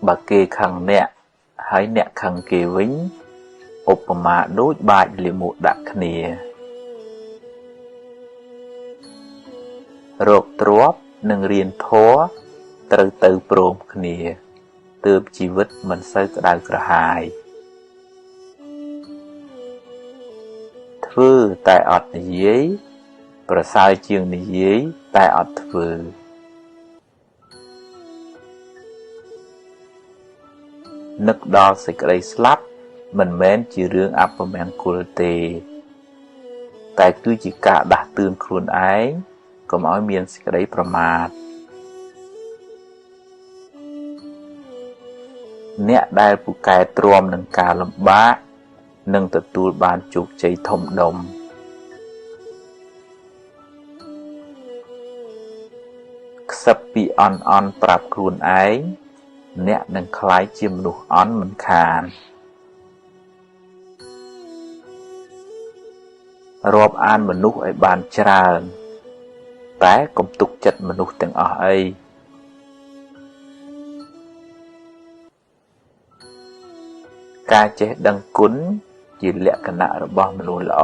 បើគេខឹងអ្នក ហើយអ្នកខឹងគេវិញ ឧបមាដូចបាចលាមកដាក់គ្នា រកទ្រព្យនិងរៀនធម៌ត្រូវទៅព្រមគ្នា ទើបជីវិតមិនសូវក្តៅក្រហាយ ធ្វើតែអត់និយាយ ប្រសើរជាងនិយាយតែអត់ធ្វើ នឹកដល់សេចក្តីស្លាប់មិនមែនជារឿងអពមង្គលទេ តែគឺជាការដាស់តឿនខ្លួនឯងកុំឲ្យមានសេចក្តីប្រមាទ អ្នកដែលពូកែទ្រាំនឹងការលំបាក នឹងទទួលបានជោគជ័យធំដុំ ខ្សឹបពីអន់ៗប្រាប់ខ្លួនឯង អ្នកនឹងក្លាយជាមនុស្សអន់មិនខាន រាប់អានមនុស្សឲ្យបានច្រើន តែកុំទុកចិត្តមនុស្សទាំងអស់អី ការចេះដឹងគុណជាលក្ខណៈរបស់មនុស្សល្អ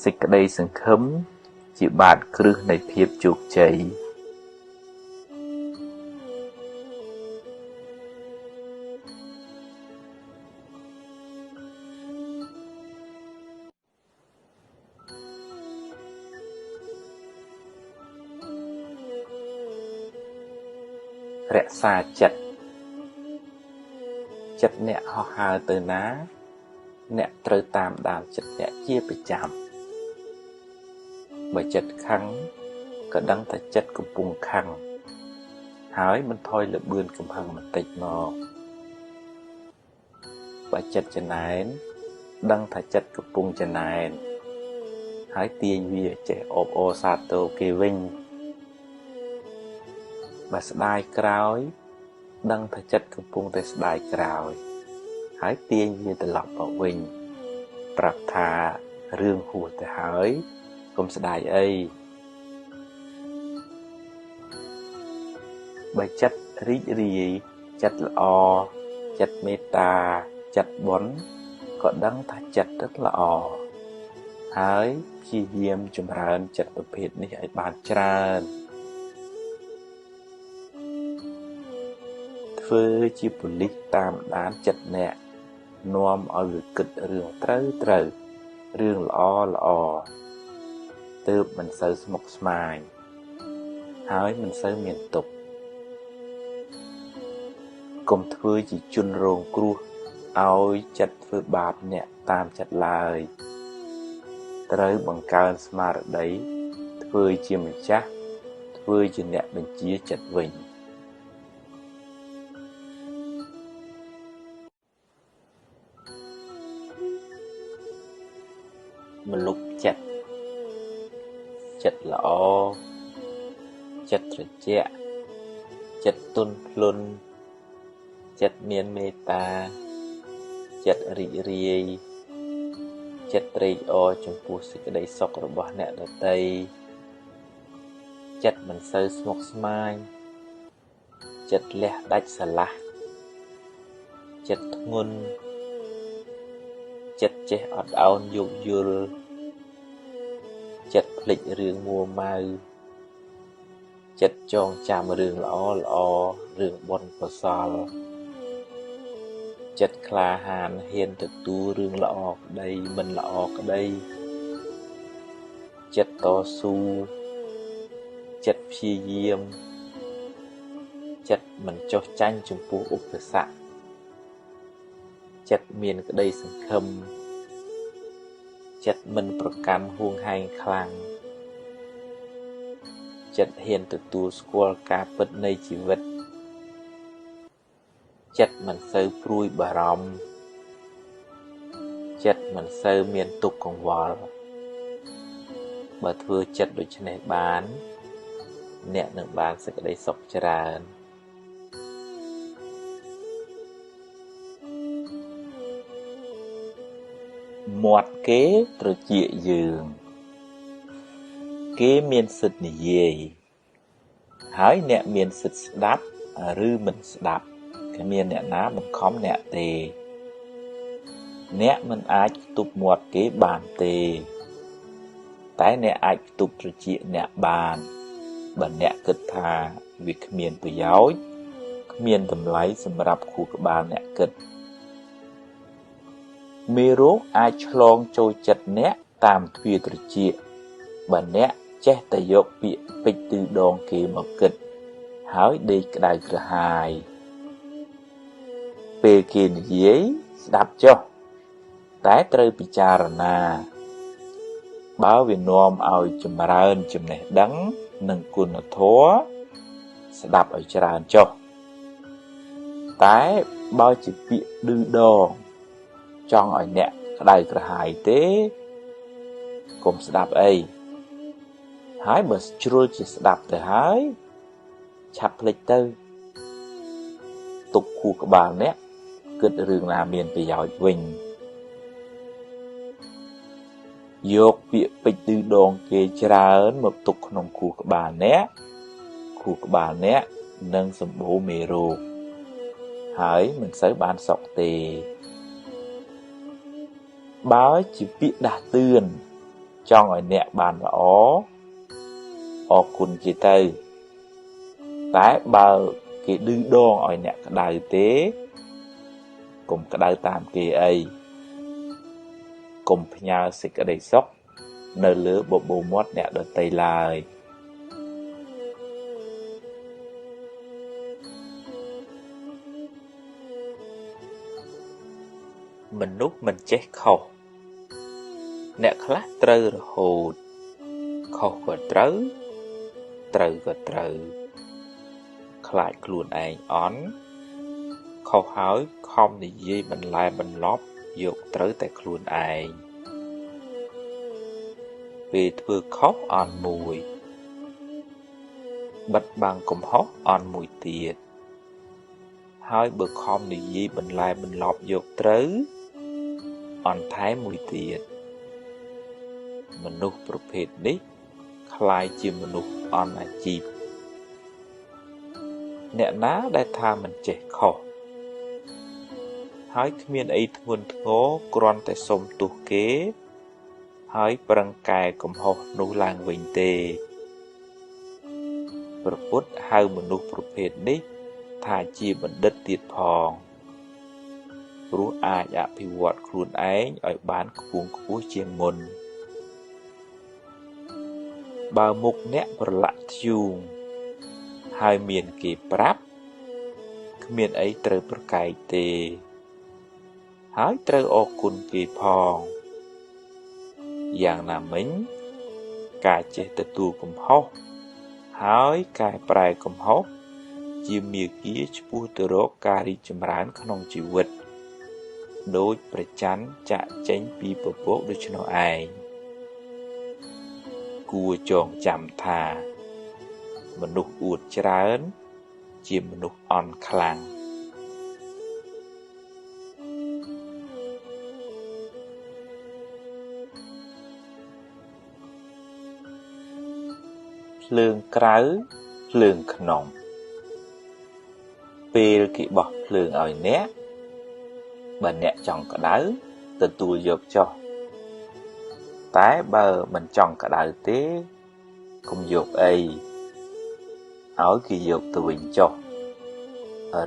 សេចក្តីសង្ឃឹមជាបាតគ្រឹះនៃភាពជោគជ័យ រក្សាចិត្ត ចិត្តអ្នកហោះហើរទៅណា អ្នកត្រូវតាមដានចិត្តអ្នកជាប្រចាំ បើចិត្តខឹង ក៏ដឹងថាចិត្តកំពុងខឹង ហើយបន្ថយល្បឿនកំហឹងបន្តិចមក បើចិត្តច្រណែន ដឹងថាចិត្តកំពុងច្រណែន ហើយទាញវាចេះអបអរសាទរគេវិញ បើស្ដាយក្រោយ ដឹងថាចិត្តកំពុងតែស្ដាយក្រោយ ហើយទាញវាត្រឡប់មកវិញ ប្រាប់ថារឿងហួសទៅហើយ កុំស្ដាយអី បើចិត្តរីករាយ ចិត្តល្អ ចិត្តមេត្តា ចិត្តបុណ្យ ក៏ដឹងថាចិត្តទៅល្អ ហើយព្យាយាមចម្រើនចិត្តប្រភេទនេះឲ្យបានច្រើន ធ្វើជាប៉ូលីសតាមដានចិត្តអ្នក នាំឲ្យវាគិតរឿងត្រូវត្រូវ រឿងល្អល្អ ទើបមិនសូវស្មុគស្មាញ ហើយមិនសូវមានទុក្ខ កុំធ្វើជាជនរងគ្រោះឲ្យចិត្តធ្វើបាបអ្នកតាមចិត្តឡើយ ត្រូវបង្កើនស្មារតី ធ្វើជាម្ចាស់ ធ្វើជាអ្នកបញ្ជាចិត្តវិញ ម្លប់ចិត្ត ចិត្តល្អ ចិត្តត្រជាក់ ចិត្តទន់ភ្លន់ ចិត្តមានមេត្តា ចិត្តរីករាយ ចិត្តត្រេកអរចំពោះសេចក្តីសុខរបស់អ្នកដទៃ ចិត្តមិនសូវស្មុគស្មាញ ចិត្តលះដាច់ស្រឡះ ចិត្តធ្ងន់ ចិត្តចេះអត់ឱនយោគយល់ ចិត្តភ្លេចរឿងមួម៉ៅ ចិត្តចងចាំរឿងល្អល្អ រឿងបុណ្យកុសល ចិត្តក្លាហានហ៊ានទទួលរឿងល្អក្តីមិនល្អក្តី ចិត្តតស៊ូ ចិត្តព្យាយាម ចិត្តមិនចុះចាញ់ចំពោះឧបសគ្គ ចិត្តមានក្តីសង្ឃឹម ចិត្តមិនប្រកាន់ហួងហែងខ្លាំង ចិត្តហ៊ានទទួលស្គាល់ការពិតនៃជីវិត ចិត្តមិនសូវព្រួយបារម្ភ ចិត្តមិនសូវមានទុក្ខកង្វល់ បើធ្វើចិត្តដូច្នេះបាន អ្នកនឹងបានសេចក្តីសុខច្រើន មាត់គេត្រចៀកយើង គេមានសិទ្ធិនិយាយ ហើយអ្នកមានសិទ្ធិស្តាប់ឬមិនស្តាប់ គ្មានអ្នកណាបង្ខំអ្នកទេ អ្នកមិនអាចខ្ទប់មាត់គេបានទេ តែអ្នកអាចខ្ទប់ត្រចៀកអ្នកបាន បើអ្នកគិតថាវាគ្មានប្រយោជន៍ គ្មានតម្លៃសម្រាប់ខួរក្បាលអ្នកគិត មេរោគអាចឆ្លងចូលចិត្តអ្នកតាមទ្វារត្រចៀក បើអ្នកចេះតែយកពាក្យពេចន៍ឌឺដងគេមកគិត ហើយដេកក្តៅក្រហាយ ពេលគេនិយាយស្តាប់ចុះ តែត្រូវពិចារណា បើវានាំឲ្យចម្រើនចំណេះដឹងនិងគុណធម៌ ស្តាប់ឲ្យច្រើនចុះ តែបើជាពាក្យឌឺដង ចង់ឲ្យអ្នកក្តៅក្រហាយទេ កុំស្តាប់អី ហើយបើជ្រុលជាស្តាប់ទៅហើយ ឆាប់ភ្លេចទៅ ទុកខួរក្បាលអ្នកគិតរឿងណាមានប្រយោជន៍វិញ យកពាក្យពេចន៍ឌឺដងគេច្រើនមកទុកក្នុងខួរក្បាលអ្នក ខួរក្បាលអ្នកនឹងសម្បូរមេរោគ ហើយមិនសូវបានសុខទេ បើជាពាក្យដាស់តឿនចង់ឲ្យអ្នកបានល្អ អរគុណគេទៅ តែបើគេឌឺដងឲ្យអ្នកក្តៅទេ កុំក្តៅតាមគេអី កុំផ្ញើសេចក្តីសុខនៅលើបបូរមាត់អ្នកដទៃឡើយ មនុស្សមិនចេះខុស អ្នកខ្លះត្រូវរហូត ខុសក៏ត្រូវ ត្រូវក៏ត្រូវ ខ្លាចខ្លួនឯងអន់ ខុសហើយខំនិយាយបន្លែបន្លប់យកត្រូវតែខ្លួនឯង ពេលធ្វើខុសអន់មួយ បិទបាំងកំហុសអន់មួយទៀត ហើយបើខំនិយាយបន្លែបន្លប់យកត្រូវ អន់ថែមមួយទៀត មនុស្សប្រភេទនេះក្លាយជាមនុស្សអន់អាជីព អ្នកណាដែលថាមិនចេះខុស ហើយគ្មានអីធ្ងន់ធ្ងរគ្រាន់តែសុំទោសគេ ហើយប្រឹងកែកំហុសនោះឡើងវិញទេ ព្រះពុទ្ធហៅមនុស្សប្រភេទនេះថាជាបណ្ឌិតទៀតផង ព្រោះអាចអភិវឌ្ឍខ្លួនឯងឲ្យបានខ្ពង់ខ្ពស់ជាងមុន បើមុខអ្នកប្រឡាក់ធ្យូង ហើយមានគេប្រាប់ គ្មានអីត្រូវប្រកែកទេ ហើយត្រូវអរគុណគេផង យ៉ាងណាមិញ ការចេះទទួលកំហុស ហើយកែប្រែកំហុស ជាមាគ៌ាឆ្ពោះទៅរកការរីកចម្រើនក្នុងជីវិត ដូចព្រះច័ន្ទចាកចេញពីពពកដូច្នោះឯង គួរចងចាំថា មនុស្សអួតច្រើន ជាមនុស្សអន់ខ្លាំង ភ្លើងក្រៅ ភ្លើងក្នុង ពេលគេបោះភ្លើងឲ្យអ្នក បើអ្នកចង់ក្តៅ ទទួលយកចុះ តែបើមិនចង់ក្តៅទេ កុំយកអី ឲ្យគេយកទៅវិញចុះ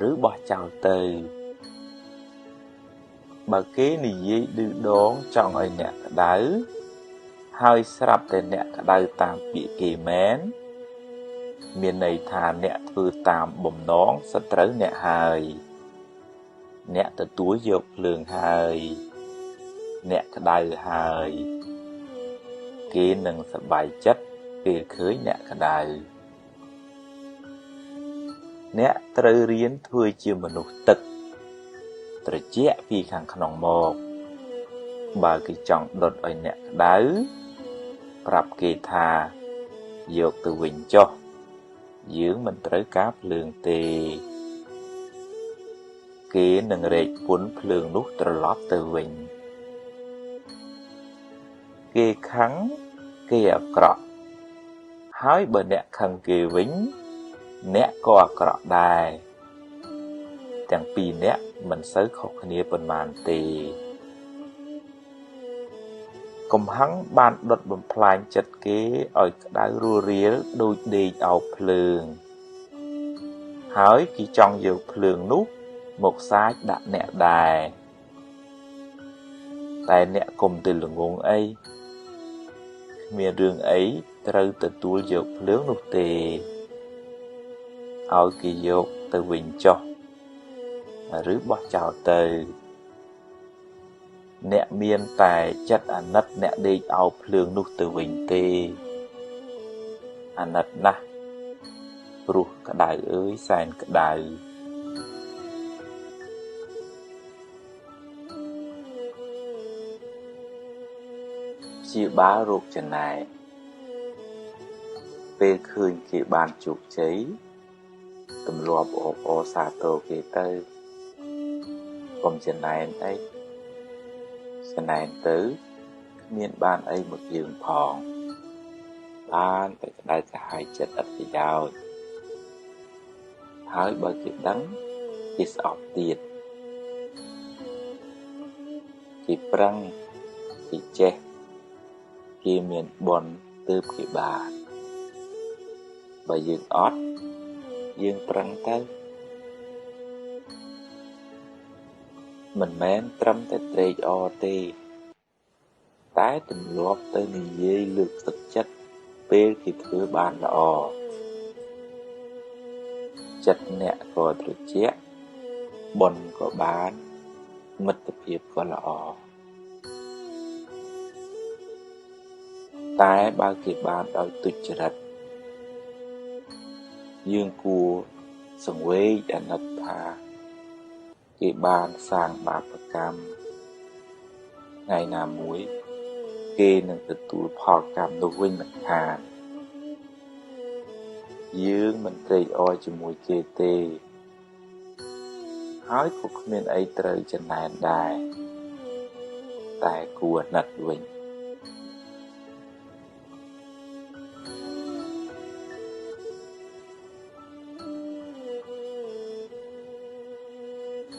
ឬបោះចោលទៅ បើគេនិយាយឌឺដងចង់ឲ្យអ្នកក្តៅ ហើយស្រាប់តែអ្នកក្តៅតាមពាក្យគេមែន មានន័យថាអ្នកធ្វើតាមបំណងសត្រូវអ្នកហើយ អ្នកទទួលយកភ្លើងហើយ អ្នកក្តៅហើយ គេនឹងសប្បាយចិត្តពេលឃើញអ្នកក្តៅ អ្នកត្រូវរៀនធ្វើជាមនុស្សទឹក ត្រជាក់ពីខាងក្នុងមក បើគេចង់ដុតឲ្យអ្នកក្តៅ ប្រាប់គេថាយកទៅវិញចុះ យើងមិនត្រូវការភ្លើងទេ គេនឹងរែកពន្ធភ្លើងនោះត្រឡប់ទៅវិញ គេខឹង គេអាក្រក់ ហើយបើអ្នកខឹងគេវិញអ្នកក៏អាក្រក់ដែរទាំងពីរអ្នកមិនសូវខុសគ្នាប៉ុន្មានទេកំហឹងបានដុតបំផ្លាញចិត្តគេឲ្យក្តៅរស់រាលដូចដេកអោបភ្លើងហើយគេចង់យកភ្លើងនោះមកសាចដាក់អ្នកដែរតែអ្នកកុំទៅល្ងងអីគ្មានរឿងអីត្រូវទទួលយកភ្លើងនោះទេឲ្យគេយកទៅវិញចុះឬបោះចោលទៅអ្នកមានតែចិត្តអាណិតអ្នកដេកអោបភ្លើងនោះទៅវិញទេអាណិតណាស់ព្រោះក្តៅអើយសែនក្តៅព្យាបាលរោគចំណែនពេលឃើញគេបានជោគជ័យទម្លាប់អបអរសាទរគេទៅកុំចំណែនអីចំណែនទៅគ្មានបានអីមកយើងផងបានតែក្តៅក្រហាយចិត្តឥតប្រយោជន៍ហើយបើគេដឹងគេស្អប់ទៀតគេប្រឹងគេចេះគេមានបុណ្យទើបគេបានបើយើងអត់យើងប្រឹងទៅមិនមែនត្រឹមតែត្រេកអរទេតែទម្លាប់ទៅនិយាយលើកទឹកចិត្តពេលគេធ្វើបានល្អចិត្តអ្នកក៏ត្រជាក់បុណ្យក៏បានមិត្តភាពក៏ល្អតែបើគេបានដោយទុច្ចរិតយើងគួរសង្វេគអាណិតថាគេបានសាងបាបកម្មថ្ងៃណាមួយគេនឹងទទួលផលកម្មនោះវិញមិនខានយើងមិនត្រេកអរជាមួយគេទេហើយក៏គ្មានអីត្រូវចំណែនដែរតែគួរអាណិតវិញ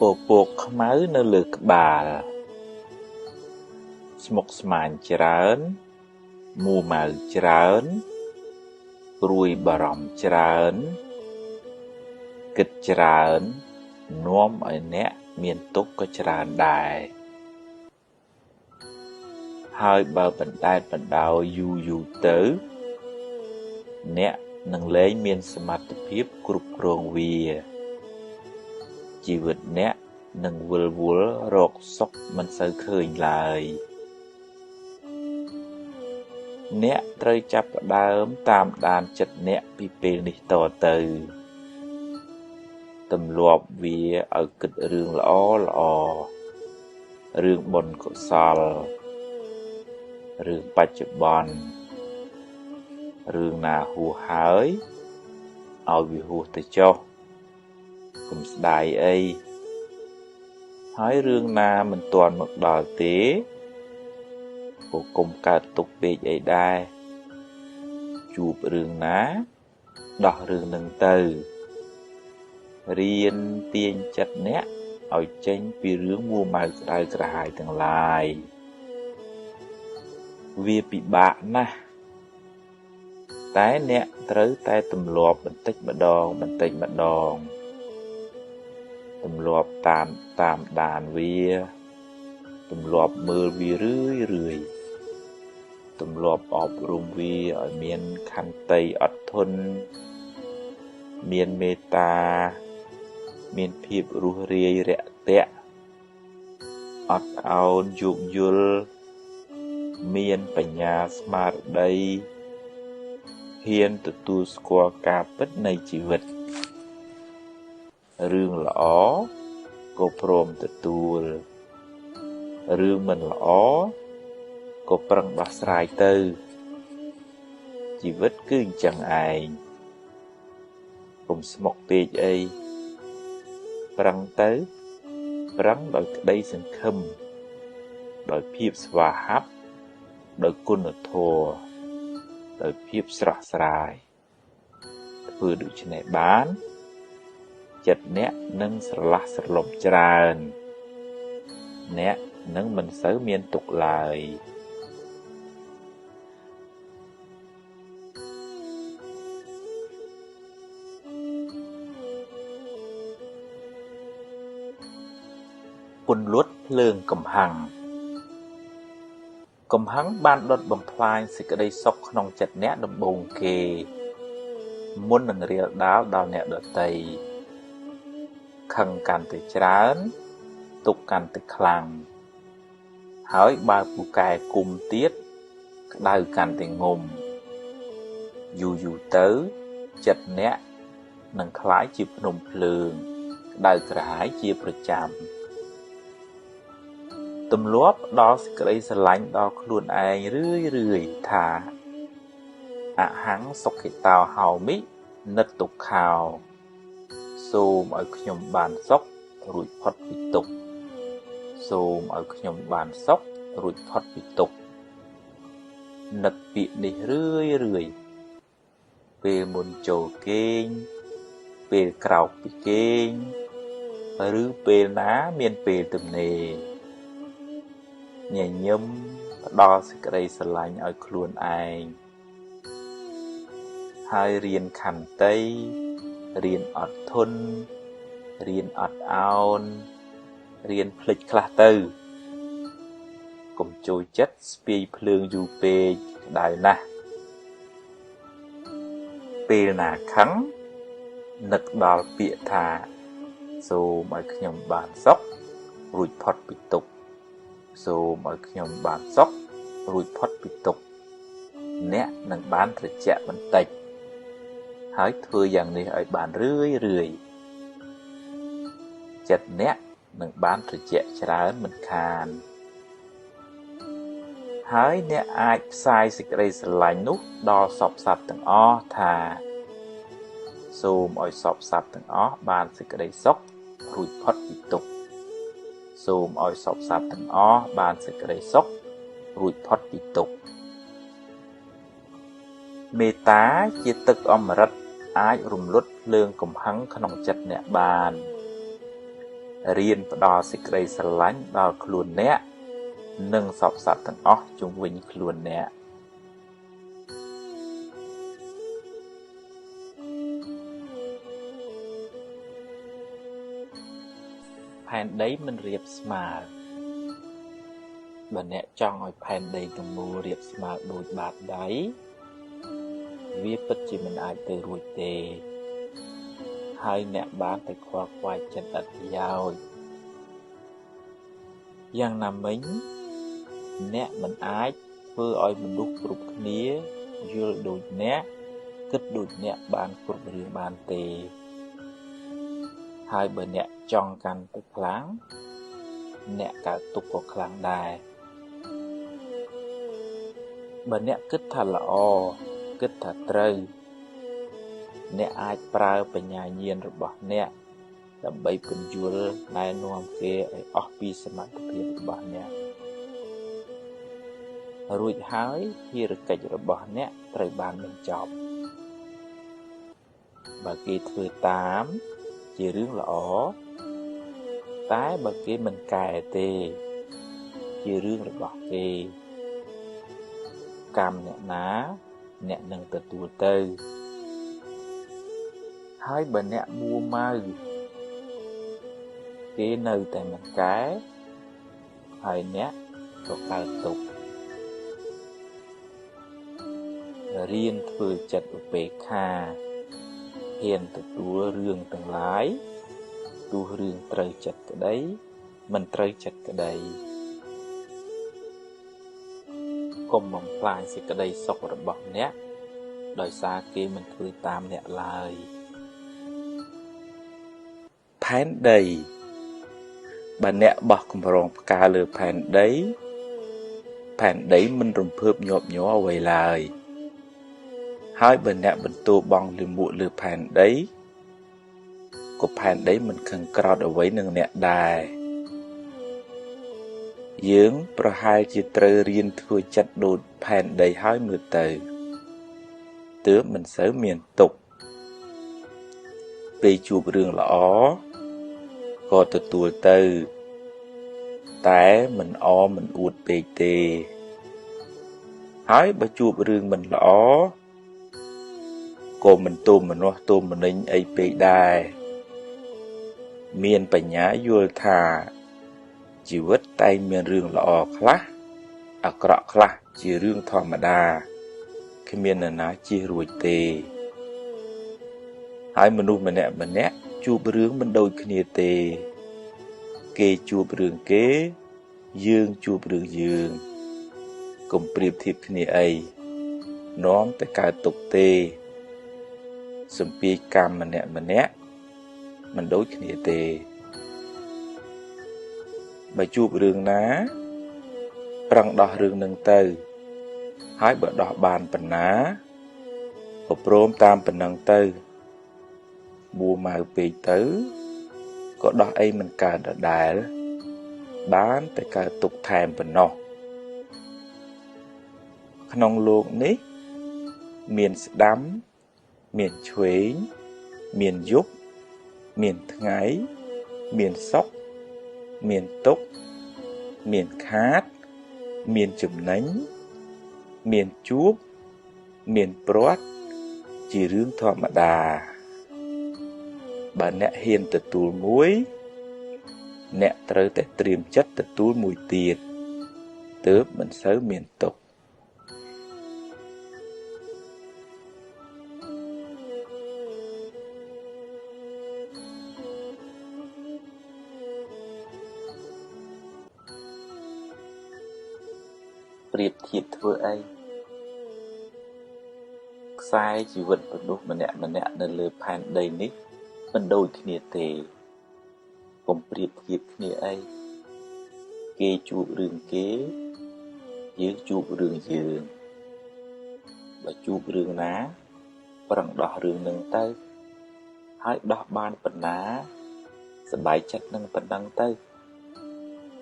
ពពកខ្មៅនៅលើក្បាលស្មុគស្មាញច្រើនមួម៉ៅច្រើនព្រួយបារម្ភច្រើនគិតច្រើននាំឲ្យអ្នកមានទុក្ខក៏ច្រើនដែរហើយបើបណ្ដែតបណ្ដោយយូរយូរទៅអ្នកនឹងលែងមានសមត្ថភាពគ្រប់គ្រងវាជីវិតអ្នកនឹងវិលវល់រកសុខមិនសូវឃើញឡើយអ្នកត្រូវចាប់ផ្ដើមតាមដានចិត្តអ្នកពីពេលនេះតទៅទម្លាប់វាឲ្យគិតរឿងល្អល្អរឿងបុណ្យកុសលរឿងបច្ចុប្បន្នរឿងណាហួសហើយឲ្យវាហួសទៅចុះកុំស្ដាយអីហើយរឿងណាមិនទាន់មកដល់ទេក៏កុំកើតទុកពេកអីដែរជួបរឿងណាដោះរឿងនឹងទៅរៀនទាញចិត្តអ្នកឲ្យចេញពីរឿងមួម៉ៅក្តៅក្រហាយទាំងឡាយវាពិបាកណាស់តែអ្នកត្រូវតែទម្លាប់បន្តិចម្ដងបន្តិចម្ដងទម្លាប់តាមដានវាទម្លាប់មើលវារឿយរឿយទម្លាប់អប់រំវាឲ្យមានខន្តីអត់ធន់មានមេត្តាមានភាពរួសរាយរាក់ទាក់អត់ឱនយោគយល់មានបញ្ញាស្មារតីហ៊ានទទួលស្គាល់ការពិតនៃជីវិតរឿងល្អក៏ព្រមទទួលរឿងមិនល្អក៏ប្រឹងដោះស្រាយទៅជីវិតគឺអញ្ចឹងឯងកុំស្មុគពេកអីប្រឹងទៅប្រឹងដោយក្តីសង្ឃឹមដោយភាពស្វាហាប់ដោយគុណធម៌ ដោយភាពស្រស់ស្រាយធ្វើដូច្នេះបានចិត្តអ្នកនឹងស្រឡះស្រលំច្រើនអ្នកនឹងមិនសូវមានទុក្ខឡើយពន្លត់ភ្លើងកំហឹងកំហឹងបានដុតបំផ្លាញសេចក្តីសុខក្នុងចិត្តអ្នកដំបូងគេមុននឹងរាលដាលដល់អ្នកដទៃខឹងកាន់តែច្រើនទុក្ខកាន់តែខ្លាំងហើយបើពូកែគុំទៀតក្តៅកាន់តែងំយូរយូរទៅចិត្តអ្នកនឹងក្លាយជាភ្នំភ្លើងក្តៅក្រហាយជាប្រចាំទម្លាប់ដល់សេចក្តីស្រឡាញ់ដល់ខ្លួនឯងរឿយរឿយថាអហង្សុខិតោហោមិនិទុក្ខោសូមឲ្យខ្ញុំបានសុខរួចផុតពីទុក្ខសូមឲ្យខ្ញុំបានសុខរួចផុតពីទុក្ខនឹកពាក្យនេះរឿយរឿយពេលមុនចូលគេងពេលក្រោកពីគេងឬពេលណាមានពេលទំនេរញញឹមផ្ដល់សេចក្តីស្រឡាញ់ឲ្យខ្លួនឯងហើយរៀនខន្តីរៀនអត់ធន់រៀនអត់ឱនរៀនភ្លេចខ្លះទៅកុំចូលចិត្តស្ពាយភ្លើងយូរពេកក្តៅណាស់ពេលណាខឹងនឹកដល់ពាក្យថាសូមឲ្យខ្ញុំបានសុខរួចផុតពីទុក្ខសូមឲ្យខ្ញុំបានសុខរួចផុតពីទុក្ខអ្នកនឹងបានត្រជាក់បន្តិចហើយធ្វើយ៉ាងនេះឲ្យបានរឿយរឿយចិត្តអ្នកនឹងបានត្រជាក់ច្រើនមិនខានហើយអ្នកអាចផ្សាយសេចក្តីស្រឡាញ់នោះដល់សព្វសត្វទាំងអស់ថាសូមឲ្យសព្វសត្វទាំងអស់បានសេចក្តីសុខរួចផុតពីទុក្ខសូមឲ្យសព្វសត្វទាំងអស់បានសេចក្តីសុខរួចផុតពីទុក្ខមេត្តាជាទឹកអមរិតអាចរំលត់ភ្លើងកំហឹងក្នុងចិត្តអ្នកបានរៀនផ្ដល់សេចក្តីស្រឡាញ់ដល់ខ្លួនអ្នកនិងសព្វសត្វទាំងអស់ជុំវិញខ្លួនអ្នកផែនដីមិនរាបស្មើបើអ្នកចង់ឲ្យផែនដីទាំងមូលរាបស្មើដូចបាតដៃវាពិតជាមិនអាចទៅរួចទេហើយអ្នកបានតែខ្វល់ខ្វាយចិត្តឥតប្រយោជន៍យ៉ាងណាមិញអ្នកមិនអាចធ្វើឲ្យមនុស្សគ្រប់គ្នាយល់ដូចអ្នកគិតដូចអ្នកបានគ្រប់រឿងបានទេហើយបើអ្នកចង់កាន់តែខ្លាំងអ្នកកើតទុក្ខក៏ខ្លាំងដែរបើអ្នកគិតថាល្អគិតថាត្រូវអ្នកអាចប្រើបញ្ញាញាណរបស់អ្នកដើម្បីពន្យល់ណែនាំគេឲ្យអស់ពីសមត្ថភាពរបស់អ្នករួចហើយភារកិច្ចរបស់អ្នកត្រូវបានបញ្ចប់បើគេធ្វើតាមជារឿងល្អតែបើគេមិនកែទេជារឿងរបស់គេកម្មអ្នកណាអ្នកនឹងទទួលទៅហើយបើអ្នកមួម៉ៅគេនៅតែមិនកែហើយអ្នកក៏កើតទុក្ខរៀនធ្វើចិត្តឧបេក្ខាហ៊ានទទួលរឿងទាំងឡាយទោះរឿងត្រូវចិត្តក្តីមិនត្រូវចិត្តក្តីកុំបំផ្លាញសេចក្តីសុខរបស់អ្នកដោយសារគេមិនធ្វើតាមអ្នកឡើយផែនដីបើអ្នកបោះកម្រងផ្កាលើផែនដីផែនដីមិនរំភើបញាប់ញ័រអ្វីឡើយហើយបើអ្នកបន្ទោបង់លាមកលើផែនដីក៏ផែនដីមិនខឹងក្រោធអ្វីនឹងអ្នកដែរយើងប្រហែលជាត្រូវរៀនធ្វើចិត្តដូចផែនដីហើយមើលទៅ ទើបមិនសូវមានទុក្ខពេលជួបរឿងល្អក៏ទទួលទៅតែមិនអមិនអួតពេកទេហើយបើជួបរឿងមិនល្អក៏មិនទោមនស្សទោមនិញអីពេកដែរមានបញ្ញាយល់ថាជីវិតតែងមានរឿងល្អខ្លះអាក្រក់ខ្លះជារឿងធម្មតាគ្មាននរណាជៀសរួចទេហើយមនុស្សម្នាក់ម្នាក់ជួបរឿងមិនដូចគ្នាទេគេជួបរឿងគេយើងជួបរឿងយើងកុំប្រៀបធៀបគ្នាអីនាំតែកើតទុក្ខទេសម្ពាយកម្មម្នាក់ម្នាក់មិនដូចគ្នាទេបើជួបរឿងណាប្រឹងដោះរឿងនឹងទៅហើយបើដោះបានប៉ុណ្ណាក៏ព្រមតាមប៉ុណ្ណឹងទៅមួម៉ៅពេកទៅក៏ដោះអីមិនកើតដដែលបានតែកើតទុក្ខថែមប៉ុណ្ណោះក្នុងលោកនេះមានស្ដាំមានឆ្វេងមានយប់មានថ្ងៃមានសុខមានទុក្ខមានខាតមានចំណេញមានជួបមានព្រាត់ជារឿងធម្មតាបើអ្នកហ៊ានទទួលមួយអ្នកត្រូវតែត្រៀមចិត្តទទួលមួយទៀតទើបមិនសូវមានទុក្ខប្រៀបធៀបធ្វើអីខ្សែជីវិតមនុស្សម្នាក់ម្នាក់នៅលើផែនដីនេះមិនដូចគ្នាទេកុំប្រៀបធៀបគ្នាអីគេជួបរឿងគេយើងជួបរឿងយើងបើជួបរឿងណាប្រឹងដោះរឿងនឹងទៅហើយដោះបានប៉ុណ្ណាសប្បាយចិត្តនឹងប៉ុណ្ណឹងទៅ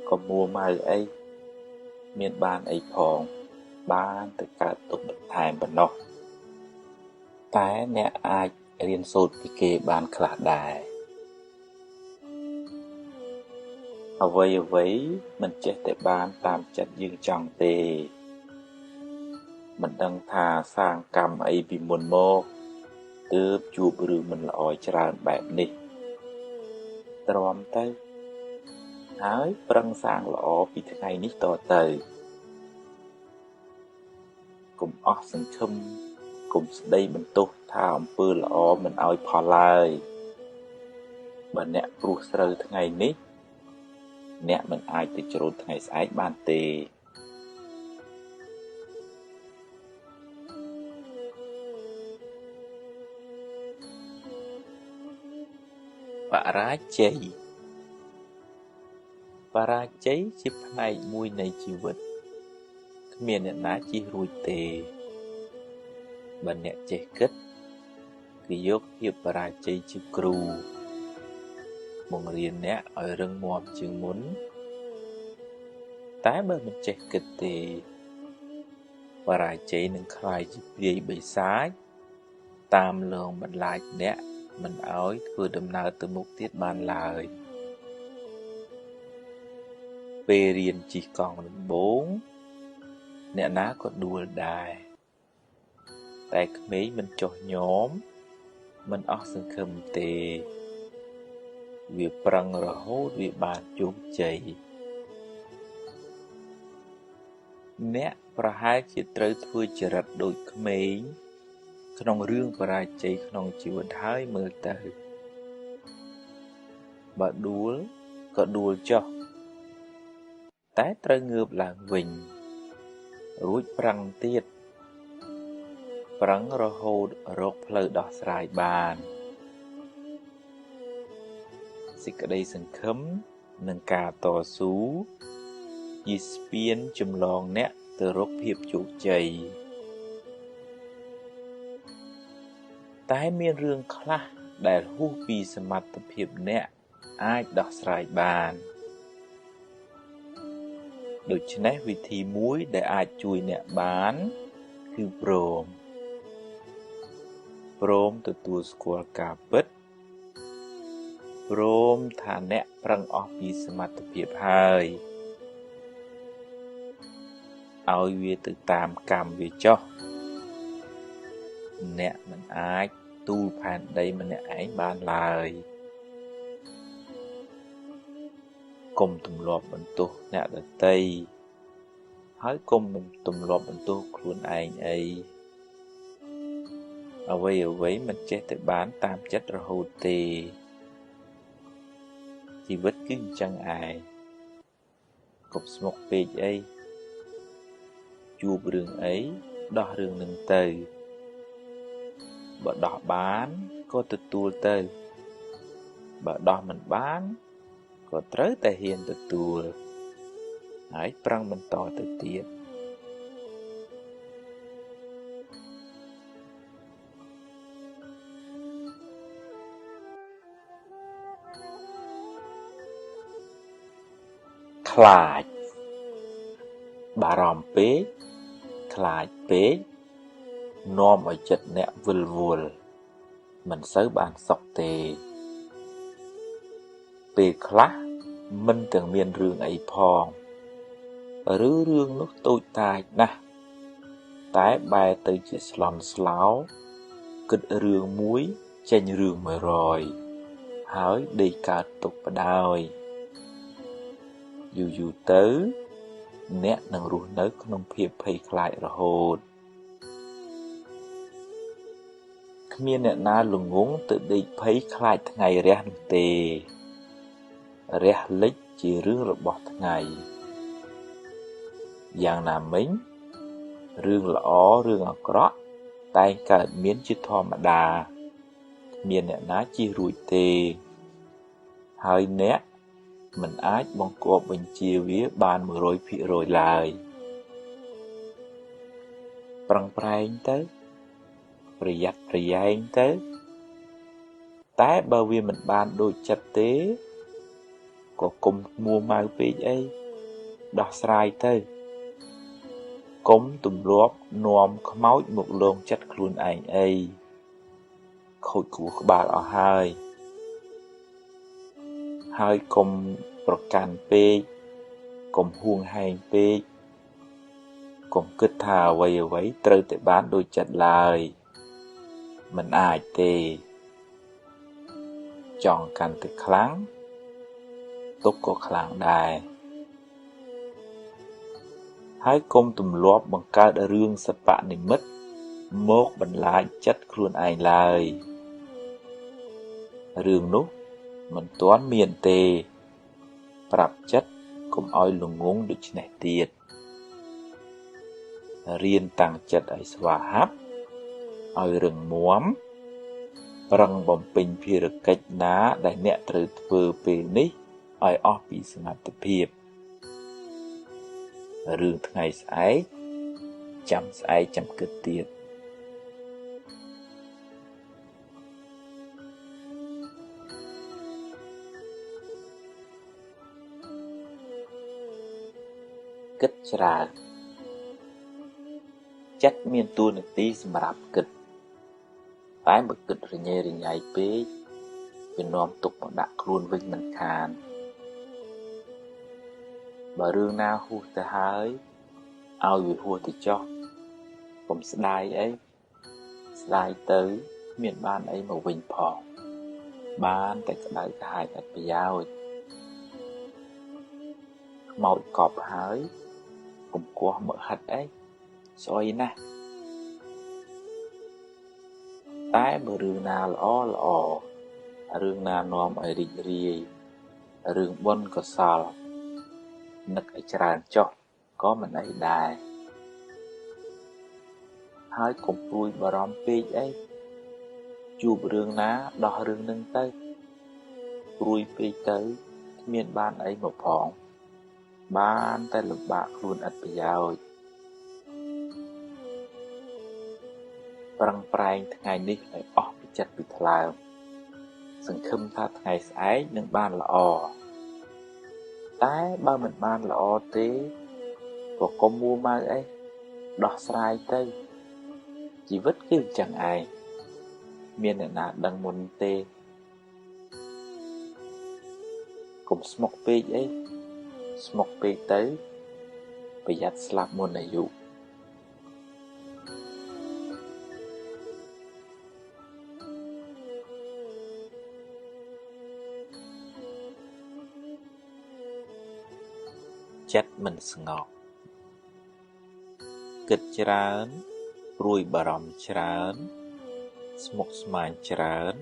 កុំមួម៉ៅអីមានបានអីផងបានតែកើតទុក្ខបន្ថែមប៉ុណ្ណោះតែអ្នកអាចរៀនសូត្រពីគេបានខ្លះដែរអ្វីអ្វីមិនចេះតែបានតាមចិត្តយើងចង់ទេមិនដឹងថាសាងកម្មអីពីមុនមកទើបជួបរឿងមិនល្អច្រើនបែបនេះទ្រាំទៅហើយប្រឹងសាងល្អពីថ្ងៃនេះតទៅកុំអស់សង្ឃឹមកុំស្ដីបន្ទោសថាអំពើល្អមិនឲ្យផលឡើយបើអ្នកព្រោះស្រូវថ្ងៃនេះអ្នកមិនអាចទៅច្រូតថ្ងៃស្អែកបានទេបរាជ័យបរាជ័យជាផ្នែកមួយនៃជីវិតគ្មានអ្នកណាជៀសរួចទេបើអ្នកចេះគិតគឺយកភាពបរាជ័យជាគ្រូបង្រៀនអ្នកឲ្យរឹងមាំជាងមុនតែបើមិនចេះគិតទេបរាជ័យនឹងក្លាយជាព្រាយបិសាចតាមលងបន្លាចអ្នកមិនឲ្យធ្វើដំណើរទៅមុខទៀតបានឡើយពេលរៀនជិះកង់ដំបូងអ្នកណាក៏ដួលដែរតែក្មេងមិនចុះញោមមិនអស់សង្ឃឹមទេវាប្រឹងរហូតវាបានជោគជ័យអ្នកប្រហែលជាត្រូវធ្វើចរិតដូចក្មេងក្នុងរឿងបរាជ័យក្នុងជីវិតហើយមើលទៅបើដួលក៏ដួលចុះតែត្រូវងើបឡើងវិញរួចប្រឹងទៀតប្រឹងរហូតរកផ្លូវដោះស្រាយបានសេចក្តីសង្ឃឹមនិងការតស៊ូជាស្ពានចម្លងអ្នកទៅរកភាពជោគជ័យតែមានរឿងខ្លះដែលហួសពីសមត្ថភាពអ្នកអាចដោះស្រាយបានដូច្នេះវិធីមួយដែលអាចជួយអ្នកបានគឺព្រម ព្រមទទួលស្គាល់ការពិតព្រមថាអ្នកប្រឹងអស់ពីសមត្ថភាពហើយឲ្យវាទៅតាមកម្មវាចុះអ្នកមិនអាចទូលផែនដីម្នាក់ឯងបានឡើយកុំទម្លាប់បន្ទោសអ្នកដទៃហើយកុំទម្លាប់បន្ទោសខ្លួនឯងអីអ្វីៗមិនចេះតែបានតាមចិត្តរហូតទេជីវិតគឺអញ្ចឹងឯងកុំស្មុគពេកអីជួបរឿងអីដោះរឿងនឹងទៅបើដោះបានក៏ទទួលទៅបើដោះមិនបានក៏ត្រូវតែហ៊ានទទួលហើយប្រឹងបន្តទៅទៀតខ្លាចបារម្ភពេកខ្លាចពេកនាំឲ្យចិត្តអ្នកវិលវល់មិនសូវបានសុខទេពេលខ្លះមិនទាំងមានរឿងអីផងឬរឿងនោះតូចតាចណាស់តែបែរទៅជាស្លន់ស្លោគិតរឿងមួយចេញរឿង100ហើយដេកកើតទុកបដ ாய் យូរៗទៅអ្នកនឹងរស់នៅក្នុងភាពភ័យខ្លាចរហូតគ្មានអ្នកណាល្ងង់ទៅដេកភ័យខ្លាចថ្ងៃរះនោះទេរះលិចជារឿងរបស់ថ្ងៃយ៉ាងណាមិញរឿងល្អរឿងអាក្រក់តែងកើតមានជាធម្មតាគ្មានអ្នកណាជៀសរួចទេហើយអ្នកមិនអាចបង្គាប់បញ្ជាវាបាន 100% ឡើយប្រឹងប្រែងទៅប្រយ័ត្នប្រយែងទៅតែបើវាមិនបានដូចចិត្តទេក៏កុំមួម៉ៅពេកអីដោះស្រាយទៅកុំទម្លាប់នាំខ្មោចមកលងចិត្តខ្លួនឯងអីខូចខួរក្បាលអស់ហើយហើយកុំប្រកាន់ពេកកុំហួងហែងពេកកុំគិតថាអ្វីៗត្រូវតែបានដូចចិត្តឡើយមិនអាចទេចង់កាន់តែខ្លាំងទុក្ខក៏ខ្លាំងដែរហើយកុំទម្លាប់បង្កើតរឿងសបនិមិត្តមកបន្លាចចិត្តខ្លួនឯងឡើយរឿងនោះមិនទាន់មានទេប្រាប់ចិត្តកុំឲ្យល្ងង់ដូច្នេះទៀតរៀនតាំងចិត្តឲ្យស្វាហាប់ឲ្យរឹងមាំប្រឹងបំពេញភារកិច្ចណាដែលអ្នកត្រូវធ្វើពេលនេះឲ្យអស់ពីសមត្ថភាពរឿងថ្ងៃស្អែកចាំស្អែកចាំគិតទៀតគិតច្រើនចិត្តមានតួនាទីសម្រាប់គិតតែបើគិតរញ៉េរញ៉ៃពេកវានាំទុកមកដាក់ខ្លួនវិញមិនខានបើរឿងណាហួសទៅហើយឲ្យវាហួសទៅចុះកុំស្ដាយអីស្ដាយទៅមានបានអីមកវិញផងបានតែក្តៅក្រហាយឥតប្រយោជន៍ខ្មោចកប់ហើយកុំគោះមកហិតអីស្អុយណាស់តែបើរឿងណាល្អល្អរឿងណានាំឲ្យរីករាយរឿងបុណ្យកុសលនឹកឲ្យច្រើនចុះក៏មិនអីដែរហើយកុំព្រួយបារម្ភពេកអីជួបរឿងណាដោះរឿងនឹងទៅព្រួយពេកទៅគ្មានបានអីមកផងបានតែលំបាកខ្លួនឥតប្រយោជន៍ប្រឹងប្រែងថ្ងៃនេះឲ្យអស់ពីចិត្តពីថ្លើមសង្ឃឹមថាថ្ងៃស្អែកនឹងបានល្អតែបើមិនបានល្អទេក៏កុំមួម៉ៅអីដោះស្រាយទៅជីវិតគឺអញ្ចឹងឯង មានអ្នកណាដឹងមុនទេកុំស្មុគពេកអីស្មុគពេកទៅប្រយ័ត្នស្លាប់មុនអាយុចិត្តមិនស្ងប់គិតច្រើនព្រួយបារម្ភច្រើនស្មុគស្មាញច្រើន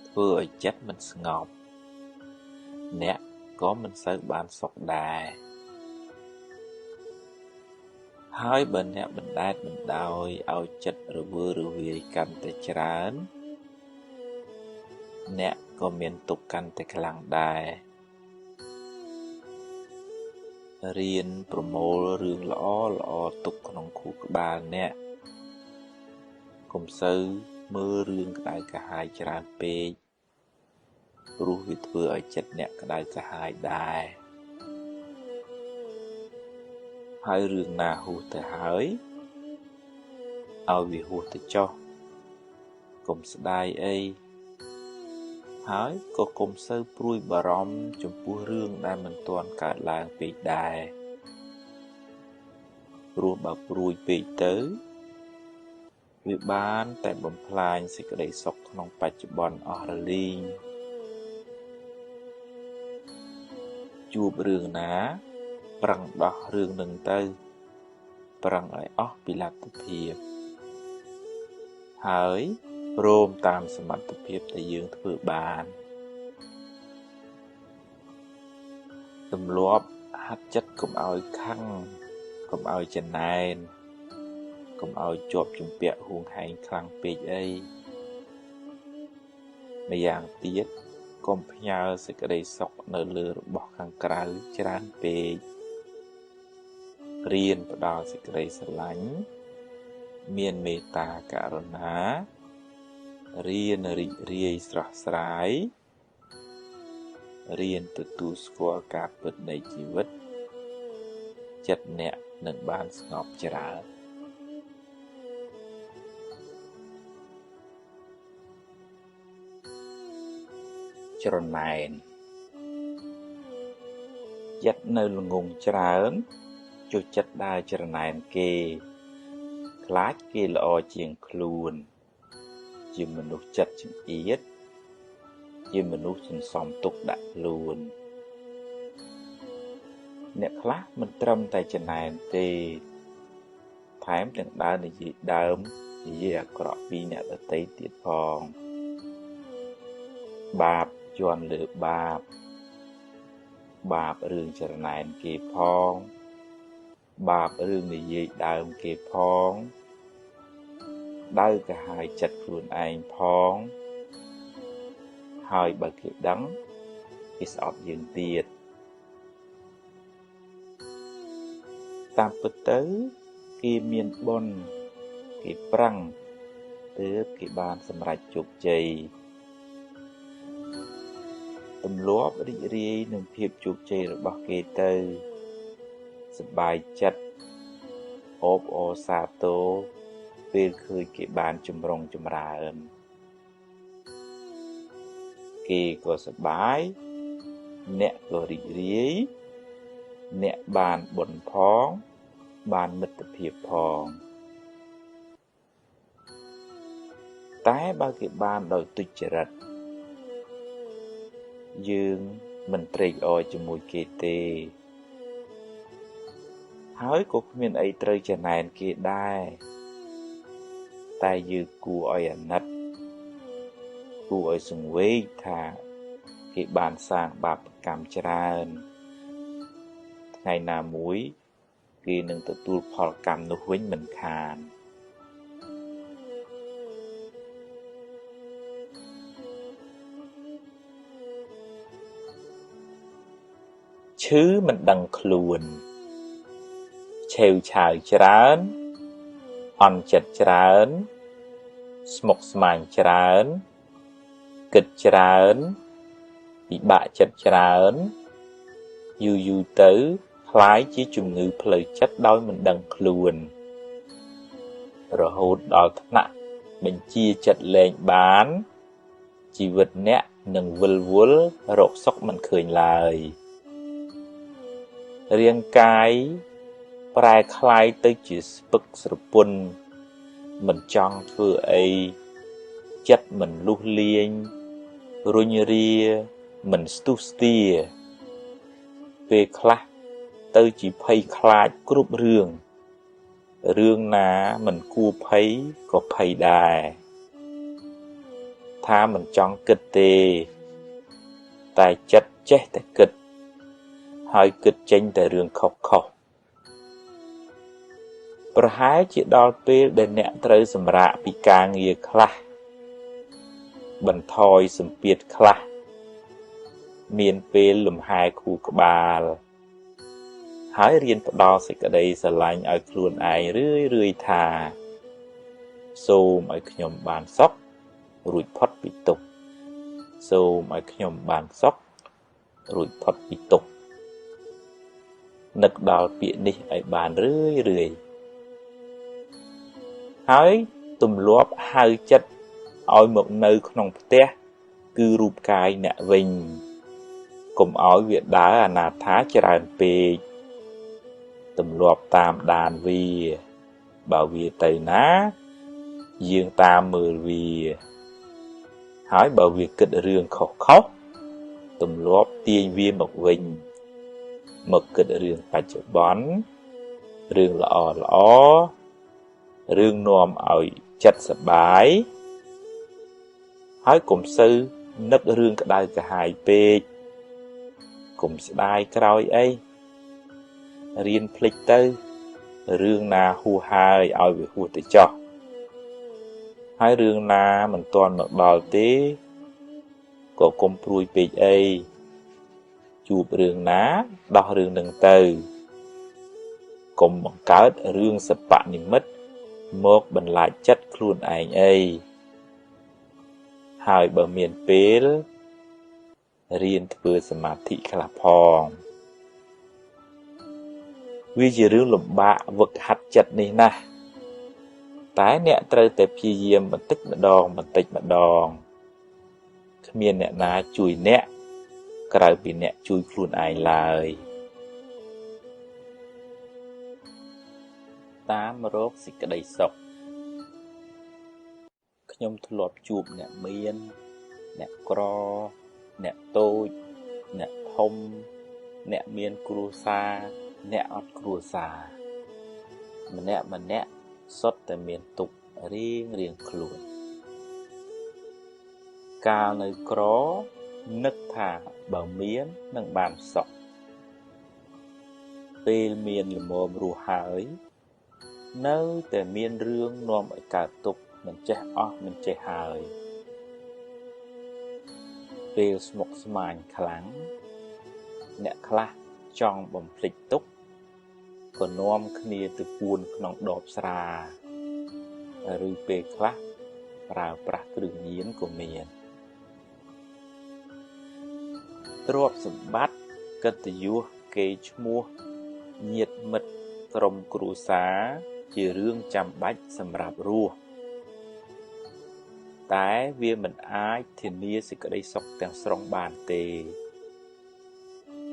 ធ្វើឲ្យចិត្តមិនស្ងប់អ្នកក៏មិនសូវបានសុខដែរហើយបើអ្នកបណ្ដែតបណ្ដោយឲ្យចិត្តរវើរវាយកាន់តែច្រើនអ្នកក៏មានទុក្ខកាន់តែខ្លាំងដែររៀនប្រមូលរឿងល្អល្អទុកក្នុងខួរក្បាលអ្នកកុំសូវមើលរឿងក្តៅក្រហាយច្រើនពេកព្រោះវាធ្វើឲ្យចិត្តអ្នកក្តៅក្រហាយដែរហើយរឿងណាហួសទៅហើយឲ្យវាហួសទៅចុះកុំស្ដាយអីហើយក៏កុំសូវព្រួយបារម្ភចំពោះរឿងដែលមិនទាន់កើតឡើងពេកដែរព្រោះបើព្រួយពេកទៅវាបានតែបំផ្លាញសេចក្តីសុខក្នុងបច្ចុប្បន្នអស់រលីងជួបរឿងណាប្រឹងដោះរឿងនឹងទៅប្រឹងឲ្យអស់ពីលទ្ធភាពហើយព្រមតាមសមត្ថភាពដែលយើងធ្វើបានទម្លាប់ហាត់ចិត្តកុំឲ្យខឹងកុំឲ្យចំណែនកុំឲ្យជាប់ជំពាក់ហួងហែងខ្លាំងពេកអីម្យ៉ាងទៀតកុំផ្ញើសេចក្តីសុខនៅលើរបស់ខាងក្រៅច្រើនពេករៀនផ្ដល់សេចក្តីស្រឡាញ់មានមេត្តាករុណារៀនរីករាយស្រស់ស្រាយរៀនទទួលស្គាល់ការពិតនៃជីវិតចិត្តអ្នកនឹងបានស្ងប់ច្រើនច្រណែនចិត្តនៅល្ងង់ច្រើនចូលចិត្តដើរច្រណែនគេខ្លាចគេល្អជាងខ្លួនជាមនុស្សចិត្តចង្អៀតជាមនុស្សសន្សំទុកដាក់ខ្លួនអ្នកខ្លះមិនត្រឹមតែចំណែនទេថែមទាំងដើរនិយាយដើមនិយាយអាក្រក់ពីអ្នកដទៃទៀតផងបាបជាន់លើបាបបាបរឿងច្រណែនគេផងបាបរឿងនិយាយដើមគេផងដៅក្រហាយចិត្តខ្លួនឯងផងហើយបើគេដឹងគេស្អប់យើងទៀតតាមពិតទៅគេមានបុណ្យគេប្រឹងទើបគេបានសម្រេចជោគជ័យទម្លាប់រីករាយនឹងភាពជោគជ័យរបស់គេទៅសប្បាយចិត្តអបអរសាទរពេលឃើញគេបានចម្រុងចម្រើនគេក៏សប្បាយអ្នកក៏រីករាយអ្នកបានបុណ្យផងបានមិត្តភាពផងតែបើគេបានដោយទុច្ចរិតយើងមិនត្រេកអរជាមួយគេទេហើយក៏គ្មានអីត្រូវចំណែនគេដែរតែយើងគួរឲ្យអាណិតគួរឲ្យសង្វេគថាគេបានសាងបាបកម្មច្រើនថ្ងៃណាមួយគេនឹងទទួលផលកម្មនោះវិញមិនខានឈឺមិនដឹងខ្លួនឆេវឆាវច្រើនអន់ចិត្តច្រើនស្មុគស្មាញច្រើនគិតច្រើនពិបាកចិត្តច្រើនយូរយូរទៅក្លាយជាជំងឺផ្លូវចិត្តដោយមិនដឹងខ្លួនរហូតដល់ថ្នាក់ បញ្ជាចិត្តលែងបានជីវិតអ្នកនឹងវិលវល់រកសុខមិនឃើញឡើយរាងកាយប្រែក្លាយទៅជាស្ពឹកស្រពន់មិនចង់ធ្វើអីចិត្តមិនលុះលាញរុញរាមិនស្ទុះស្ទាពេលខ្លះទៅជាភ័យខ្លាចគ្រប់រឿងរឿងណាមិនគួរភ័យក៏ភ័យដែរថាមិនចង់គិតទេតែចិត្តចេះតែគិតហើយគិតចេញតែរឿងខុសៗប្រហែលជាដល់ពេលដែលអ្នកត្រូវសម្រាកពីការងារខ្លះបន្ថយសម្ពាធខ្លះមានពេលលំហែខួរក្បាលហើយរៀនផ្ដល់សេចក្តីស្រឡាញ់ឲ្យខ្លួនឯងរឿយៗថាសូមឲ្យខ្ញុំបានសុខរួចផុតពីទុក្ខសូមឲ្យខ្ញុំបានសុខរួចផុតពីទុក្ខនឹកដល់ពាក្យនេះឲ្យបានរឿយៗហើយទម្លាប់ហៅចិត្តឲ្យមកនៅក្នុងផ្ទះគឺរូបកាយអ្នកវិញកុំឲ្យវាដើរអនាថាច្រើនពេកទម្លាប់តាមដានវាបើវាទៅណាយើងតាមមើលវាហើយបើវាគិតរឿងខុសៗទម្លាប់ទាញវាមកវិញមកគិតរឿងបច្ចុប្បន្នរឿងល្អៗរឿងនាំឲ្យចិត្តសប្បាយហើយកុំសូវនឹករឿងក្តៅក្រហាយពេកកុំស្ដាយក្រោយអីរៀនភ្លេចទៅរឿងណាហួសហើយឲ្យវាហួសទៅចោះហើយរឿងណាមិនទាន់មកដល់ទេក៏កុំព្រួយពេកអីជួបរឿងណាដោះរឿងនឹងទៅកុំបង្កើតរឿងសបនិមិត្តមកបន្លាចចិត្តខ្លួនឯងអីហើយបើមានពេលរៀនធ្វើសមាធិខ្លះផងវាជារឿងលំបាកវឹកហាត់ចិត្តនេះណាស់តែអ្នកត្រូវតែព្យាយាមបន្តិចម្ដងបន្តិចម្ដងគ្មានអ្នកណាជួយអ្នកក្រៅពីអ្នកជួយខ្លួនឯងឡើយតាមរកសេចក្តីសុខខ្ញុំធ្លាប់ជួបអ្នកមានអ្នកក្រអ្នកតូចអ្នកធំអ្នកមានគ្រួសារអ្នកអត់គ្រួសារម្នាក់ម្នាក់សុទ្ធតែមានទុក្ខរៀងរៀងខ្លួនកាលនៅក្រនឹកថាបើមាននឹងបានសុខពេលមានល្មមរស់ហើយនៅតែមានរឿងនាំឲ្យកើតទុក្ខមិនចេះអស់មិនចេះហើយពេលស្មុគស្មាញខ្លាំងអ្នកខ្លះចង់បំភ្លេចទុក្ខក៏នាំគ្នាទៅពួនក្នុងដបស្រាឬពេលខ្លះប្រើប្រាស់គ្រឿងញៀនក៏មានទ្រព្យសម្បត្តិកិត្តិយសកេរ្តិ៍ឈ្មោះញាតិមិត្តក្រុមគ្រួសារជារឿងចាំបាច់សម្រាប់រស់តែវាមិនអាចធានាសេចក្តីសុខទាំងស្រុងបានទេ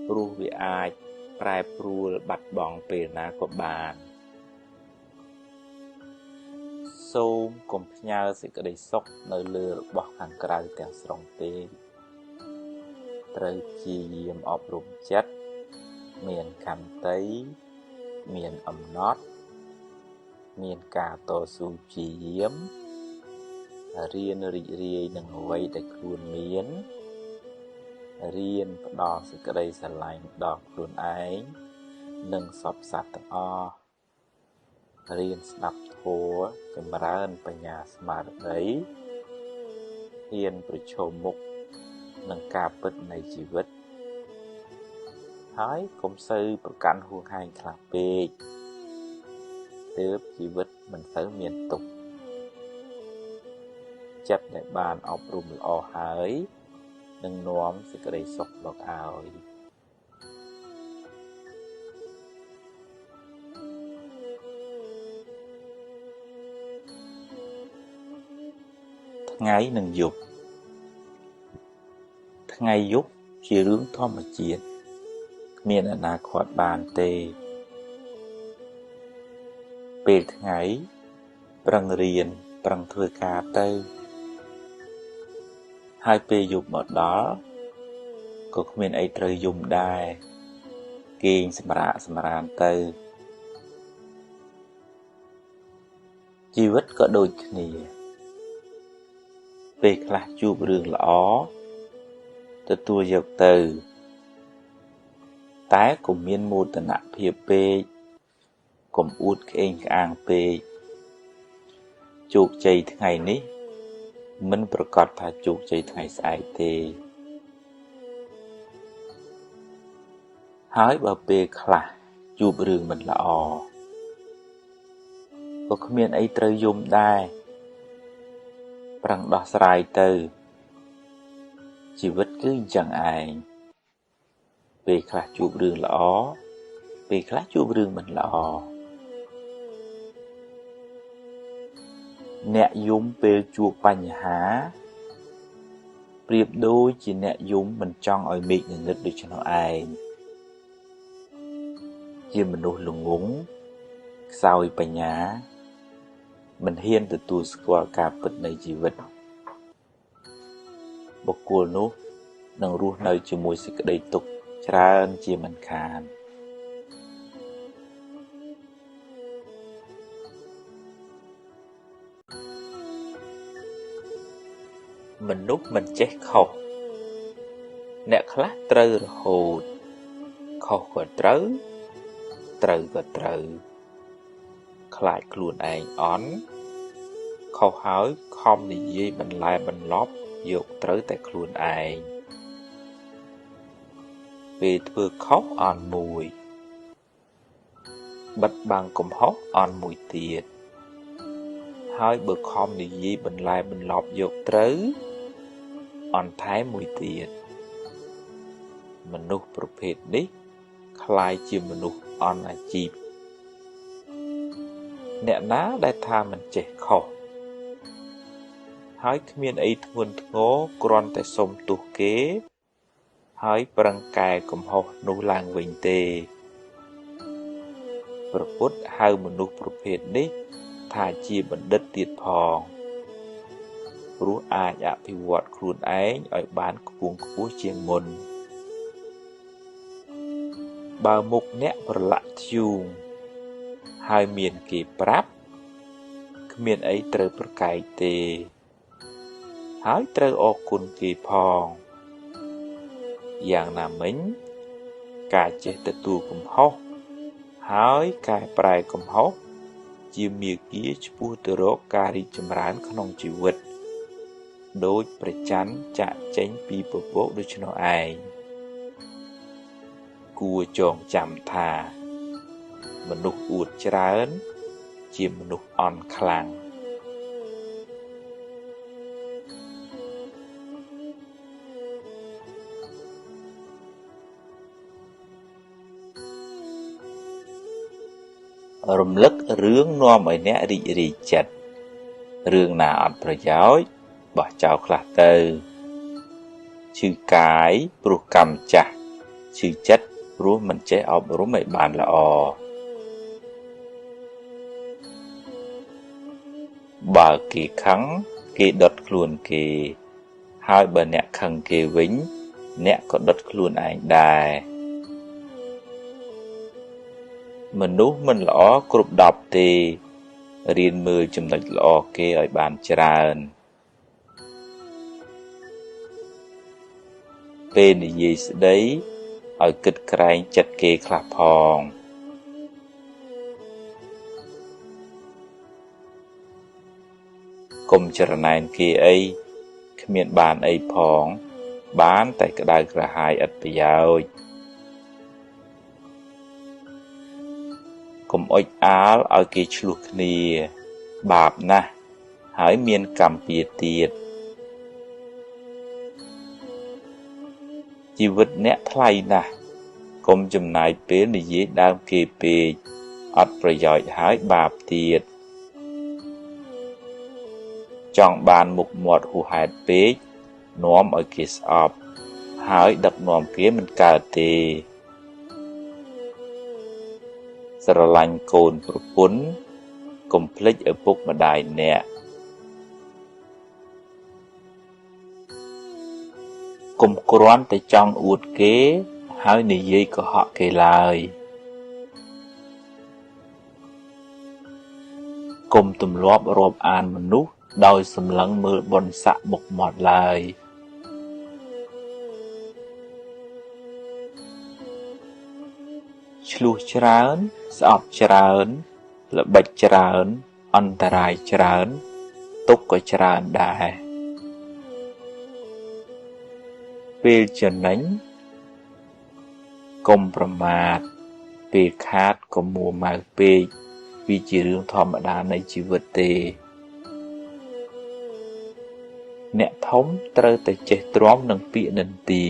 ព្រោះវាអាចប្រែប្រួលបាត់បង់ពេលណាក៏បានសូមកុំផ្ញើសេចក្តីសុខនៅលើរបស់ខាងក្រៅទាំងស្រុងទេត្រូវព្យាយាមអប់រំចិត្តមានខន្តីមានអំណត់មានការតស៊ូព្យាយាមរៀនរីករាយនឹងអ្វីដែលខ្លួនមានរៀនផ្ដល់សេចក្តីស្រឡាញ់ដល់ខ្លួនឯងនិងសព្វសត្វទាំងអស់រៀនស្ដាប់ធម៌ចម្រើនបញ្ញាស្មារតីហ៊ានប្រឈមមុខនឹងការពិតនៃជីវិតហើយកុំសូវប្រកាន់ហួងហែងខ្លាំងពេកទើបជីវិតមិនសូវមានទុក្ខចិត្តដែលបានអប់រំល្អហើយនឹងនាំសេចក្តីសុខមកឲ្យ ថ្ងៃនិងយប់ថ្ងៃយប់ជារឿងធម្មជាតិគ្មានអ្នកណាឃាត់បានទេពេលថ្ងៃប្រឹងរៀនប្រឹងធ្វើការទៅហើយពេលយប់មកដល់ក៏គ្មានអីត្រូវយំដែរគេងសម្រាកសម្រានទៅជីវិតក៏ដូចគ្នាពេលខ្លះជួបរឿងល្អទទួលយកទៅតែកុំមានមោទនភាពពេកកុំអួតក្អេងក្អាងពេកជោគជ័យថ្ងៃនេះមិនប្រកាសថាជោគជ័យថ្ងៃស្អែកទេហើយបើពេលខ្លះជួបរឿងមិនល្អក៏គ្មានអីត្រូវយំដែរប្រឹងដោះស្រាយទៅជីវិតគឺអញ្ចឹងឯងពេលខ្លះជួបរឿងល្អពេលខ្លះជួបរឿងមិនល្អអ្នកយំពេលជួបបញ្ហាប្រៀបដូចជាអ្នកយំមិនចង់ឲ្យមេឃងងឹតដូច្នោះឯងជាមនុស្សល្ងង់ខ្សោយបញ្ញាមិនហ៊ានទទួលស្គាល់ការពិតនៃជីវិតបុគ្គលនោះនឹងរស់នៅជាមួយសេចក្តីទុក្ខច្រើនជាមិនខានមនុស្សមិនចេះខុសអ្នកខ្លះត្រូវរហូតខុសក៏ត្រូវត្រូវក៏ត្រូវខ្លាចខ្លួនឯងអន់ខុសហើយខំនិយាយបន្លែបន្លប់យកត្រូវតែខ្លួនឯងពេលធ្វើខុសអន់មួយបិទបាំងកំហុសអន់មួយទៀតហើយបើខំនិយាយបន្លែបន្លប់យកត្រូវអន់ថែមមួយទៀតមនុស្សប្រភេទនេះក្លាយជាមនុស្សអន់អាជីពអ្នកណាដែលថាមិនចេះខុសហើយគ្មានអីធ្ងន់ធ្ងរគ្រាន់តែសុំទោសគេហើយប្រឹងកែកំហុសនោះឡើងវិញទេព្រះពុទ្ធហៅមនុស្សប្រភេទនេះថាជាបណ្ឌិតទៀតផងព្រោះអាចអភិវឌ្ឍខ្លួនឯងឲ្យបានខ្ពង់ខ្ពស់ជាងមុនបើមុខអ្នកប្រឡាក់ធ្យូងហើយមានគេប្រាប់គ្មានអីត្រូវប្រកែកទេហើយត្រូវអរគុណគេផងយ៉ាងណាមិញការចេះទទួលកំហុសហើយកែប្រែកំហុសជាមាគ៌ាឆ្ពោះទៅរកការរីកចម្រើនក្នុងជីវិតដូចព្រះច័ន្ទចាកចេញពីពពកដូច្នោះឯងគួរចងចាំថាមនុស្សអួតច្រើនជាមនុស្សអន់ខ្លាំងរំលឹករឿងនាំឲ្យអ្នករីករាយចិត្តរឿងណាអត់ប្រយោជន៍បោះចោលខ្លះទៅឈឺកាយព្រោះកម្មចាស់ឈឺចិត្តព្រោះមិនចេះអប់រំឲ្យបានល្អបើគេខឹងគេដុតខ្លួនគេហើយបើអ្នកខឹងគេវិញអ្នកក៏ដុតខ្លួនឯងដែរមនុស្សមិនល្អគ្រប់10ទេរៀនមើលចំណុចល្អគេឲ្យបានច្រើនពេលនិយាយស្ដីឲ្យគិតក្រែងចិត្តគេខ្លះផងកុំច្រណែនគេអីគ្មានបានអីផងបានតែក្តៅក្រហាយឥតប្រយោជន៍កុំអុចអាលឲ្យគេឈ្លោះគ្នាបាបណាស់ហើយមានកម្មពៀទៀតជីវិតអ្នកថ្លៃណាស់កុំចំណាយពេលនិយាយដើមគេពេកអត់ប្រយោជន៍ហើយបាបទៀត ចង់បានមុខមាត់ហួសហេតុពេកនាំឲ្យគេស្អប់ហើយដឹកនាំគេមិនកើតទេស្រឡាញ់កូនប្រពន្ធកុំភ្លេចឪពុកម្ដាយអ្នកកុំគ្រាន់តែចង់អួតគេហើយនិយាយកុហកគេឡើយកុំទម្លាប់រាប់អានមនុស្សដោយសម្លឹងមើលបុណ្យស័ក្តិមុខមាត់ឡើយឈ្លោះច្រើនស្អប់ច្រើនល្បិចច្រើនអន្តរាយច្រើនទុក្ខក៏ច្រើនដែរពេលចំណេញកុំប្រមាទពេលខាតកុំមួម៉ៅពេកវាជារឿងធម្មតានៃជីវិតទេអ្នកធំត្រូវតែចេះទ្រាំនឹងពាក្យនិន្ទា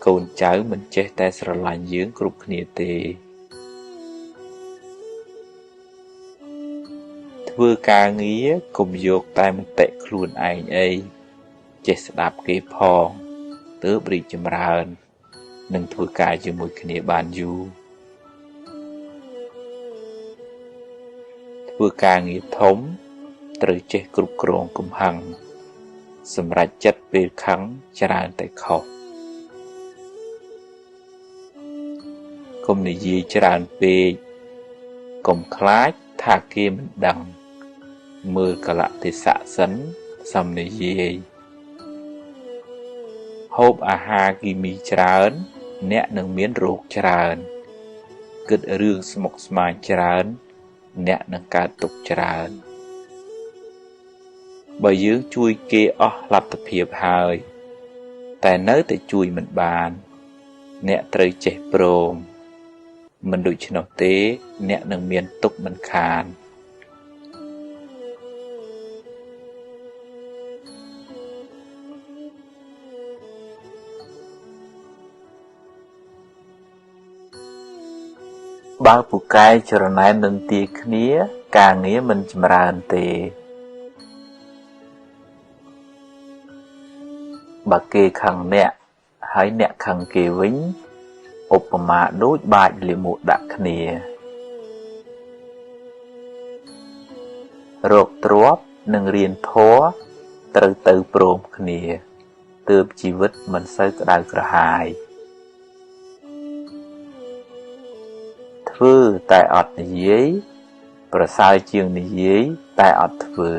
កូនចៅមិនចេះតែស្រឡាញ់យើងគ្រប់គ្នាទេធ្វើការងារកុំយកតែមតិខ្លួនឯងអីចេះស្ដាប់គេផងទើបរីកចម្រើននិងធ្វើការជាមួយគ្នាបានយូរធ្វើការងារធំត្រូវចេះគ្រប់គ្រងកំហឹងសម្រេចចិត្តពេលខឹងច្រើនតែខុសកុំនិយាយច្រើនពេកកុំខ្លាចថាគេមិនដឹងមើលកាលៈទេសៈសិនសំនិយាយហូបអាហារគីមីច្រើនអ្នកនឹងមានរោគច្រើនគិតរឿងស្មុគស្មាញច្រើនអ្នកនឹងកើតទុក្ខច្រើនបើយើងជួយគេអស់លទ្ធភាពហើយតែនៅតែជួយមិនបានអ្នកត្រូវចេះព្រមមិនដូច្នោះទេអ្នកនឹងមានទុក្ខមិនខានបើពូកែច្រណែននិន្ទាគ្នាការងារមិនចម្រើនទេបើគេខឹងអ្នកហើយអ្នកខឹងគេវិញឧបមាដូចបាចលាមកដាក់គ្នារកទ្រព្យនិងរៀនធម៌ត្រូវទៅព្រមគ្នាទើបជីវិតមិនសូវក្តៅក្រហាយធ្វើតែអត់និយាយប្រសើរជាងនិយាយតែអត់ធ្វើ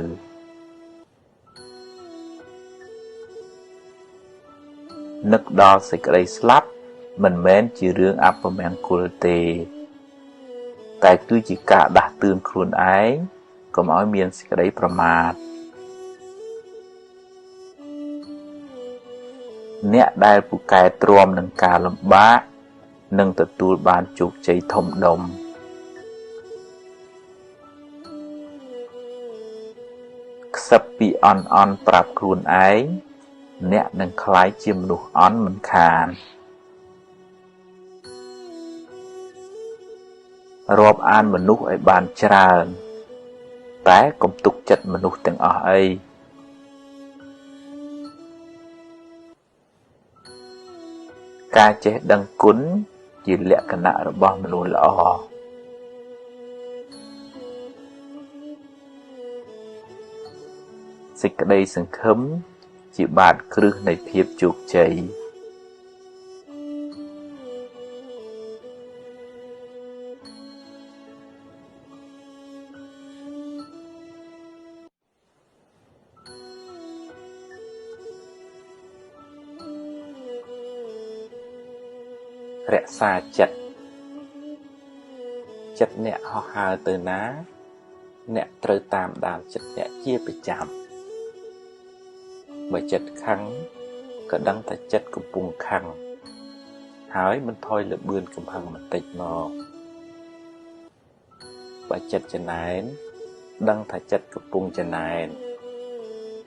នឹកដល់សេចក្តីស្លាប់មិនមែនជារឿងអពមង្គលទេតែគឺជាការដាស់តឿនខ្លួនឯងកុំឲ្យមានសេចក្តីប្រមាទអ្នកដែលពូកែទ្រាំនឹងការលំបាកនឹងទទួលបានជោគជ័យធំដុំខ្សឹបពីអន់អន់ប្រាប់ខ្លួនឯងអ្នកនឹងក្លាយជាមនុស្សអន់មិនខានរាប់អានមនុស្សឲ្យបានច្រើនតែកុំទុកចិត្តមនុស្សទាំងអស់អីការចេះដឹងគុណជាលក្ខណៈរបស់មនុស្សល្អសេចក្តីសង្ឃឹមជាបាតគ្រឹះនៃភាពជោគជ័យរក្សាចិត្តចិត្តអ្នកហោះហើរទៅណាអ្នកត្រូវតាមដានចិត្តអ្នកជាប្រចាំបើចិត្តខឹងក៏ដឹងថាចិត្តកំពុងខឹងហើយមិនថយល្បឿនកំហឹងបន្តិចមកបើចិត្តចំណែនដឹងថាចិត្តកំពុងចំណែន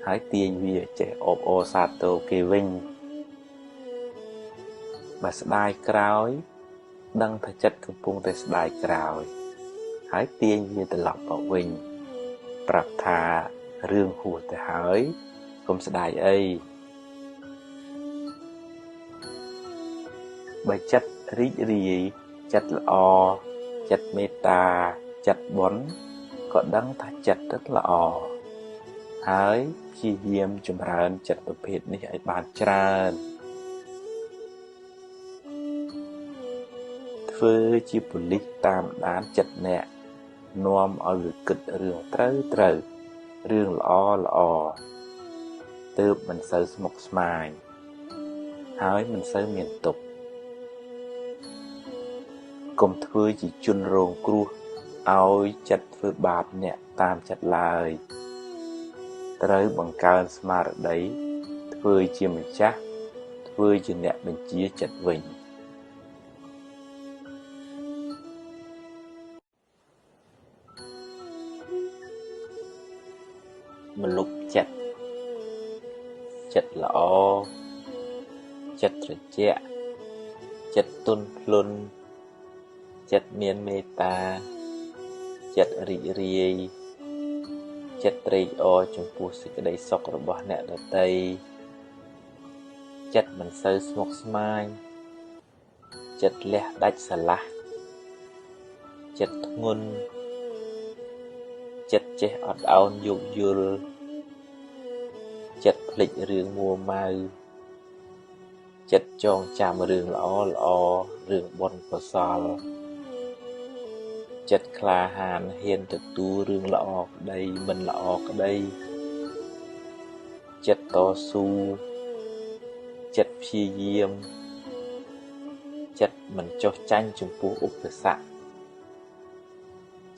ហើយទាញវាចេះអបអរសាទរគេវិញបើស្ដាយក្រោយដឹងថាចិត្តកំពុងតែស្ដាយក្រោយហើយទាញវាត្រឡប់មកវិញប្រាប់ថា រឿងហួសទៅហើយកុំស្ដាយអីបើចិត្តរីករាយចិត្តល្អចិត្តមេត្តាចិត្តបុណ្យក៏ដឹងថាចិត្តទឹកល្អហើយព្យាយាមចម្រើនចិត្តប្រភេទនេះឲ្យបានច្រើនធ្វើជាប៉ូលីសតាមដានចិត្តអ្នកនាំឲ្យវាគិតរឿងត្រូវត្រូវរឿងល្អល្អទើបមិនសូវស្មុគស្មាញហើយមិនសូវមានទុក្ខកុំធ្វើជាជនរងគ្រោះឲ្យចិត្តធ្វើបាបអ្នកតាមចិត្តឡើយត្រូវបង្កើនស្មារតីធ្វើជាម្ចាស់ធ្វើជាអ្នកបញ្ជាចិត្តវិញមលុបចិត្តចិត្តល្អចិត្តត្រជាក់ចិត្តទន់ភ្លន់ចិត្តមានមេត្តាចិត្តរីករាយចិត្តត្រេកអរចំពោះសេចក្តីសុខរបស់អ្នកដទៃចិត្តមិនសូវស្មុគស្មាញចិត្តលះដាច់ស្រឡះចិត្តធ្ងន់ចិត្តចេះអត់ឱនយោគយល់ចិត្តភ្លេចរឿងមួម៉ៅចិត្តចងចាំរឿងល្អល្អរឿងបុណ្យកុសលចិត្តក្លាហានហ៊ានទទួលរឿងល្អក្តីមិនល្អក្តីចិត្តតស៊ូចិត្តព្យាយាមចិត្តមិនចុះចាញ់ចំពោះឧបសគ្គ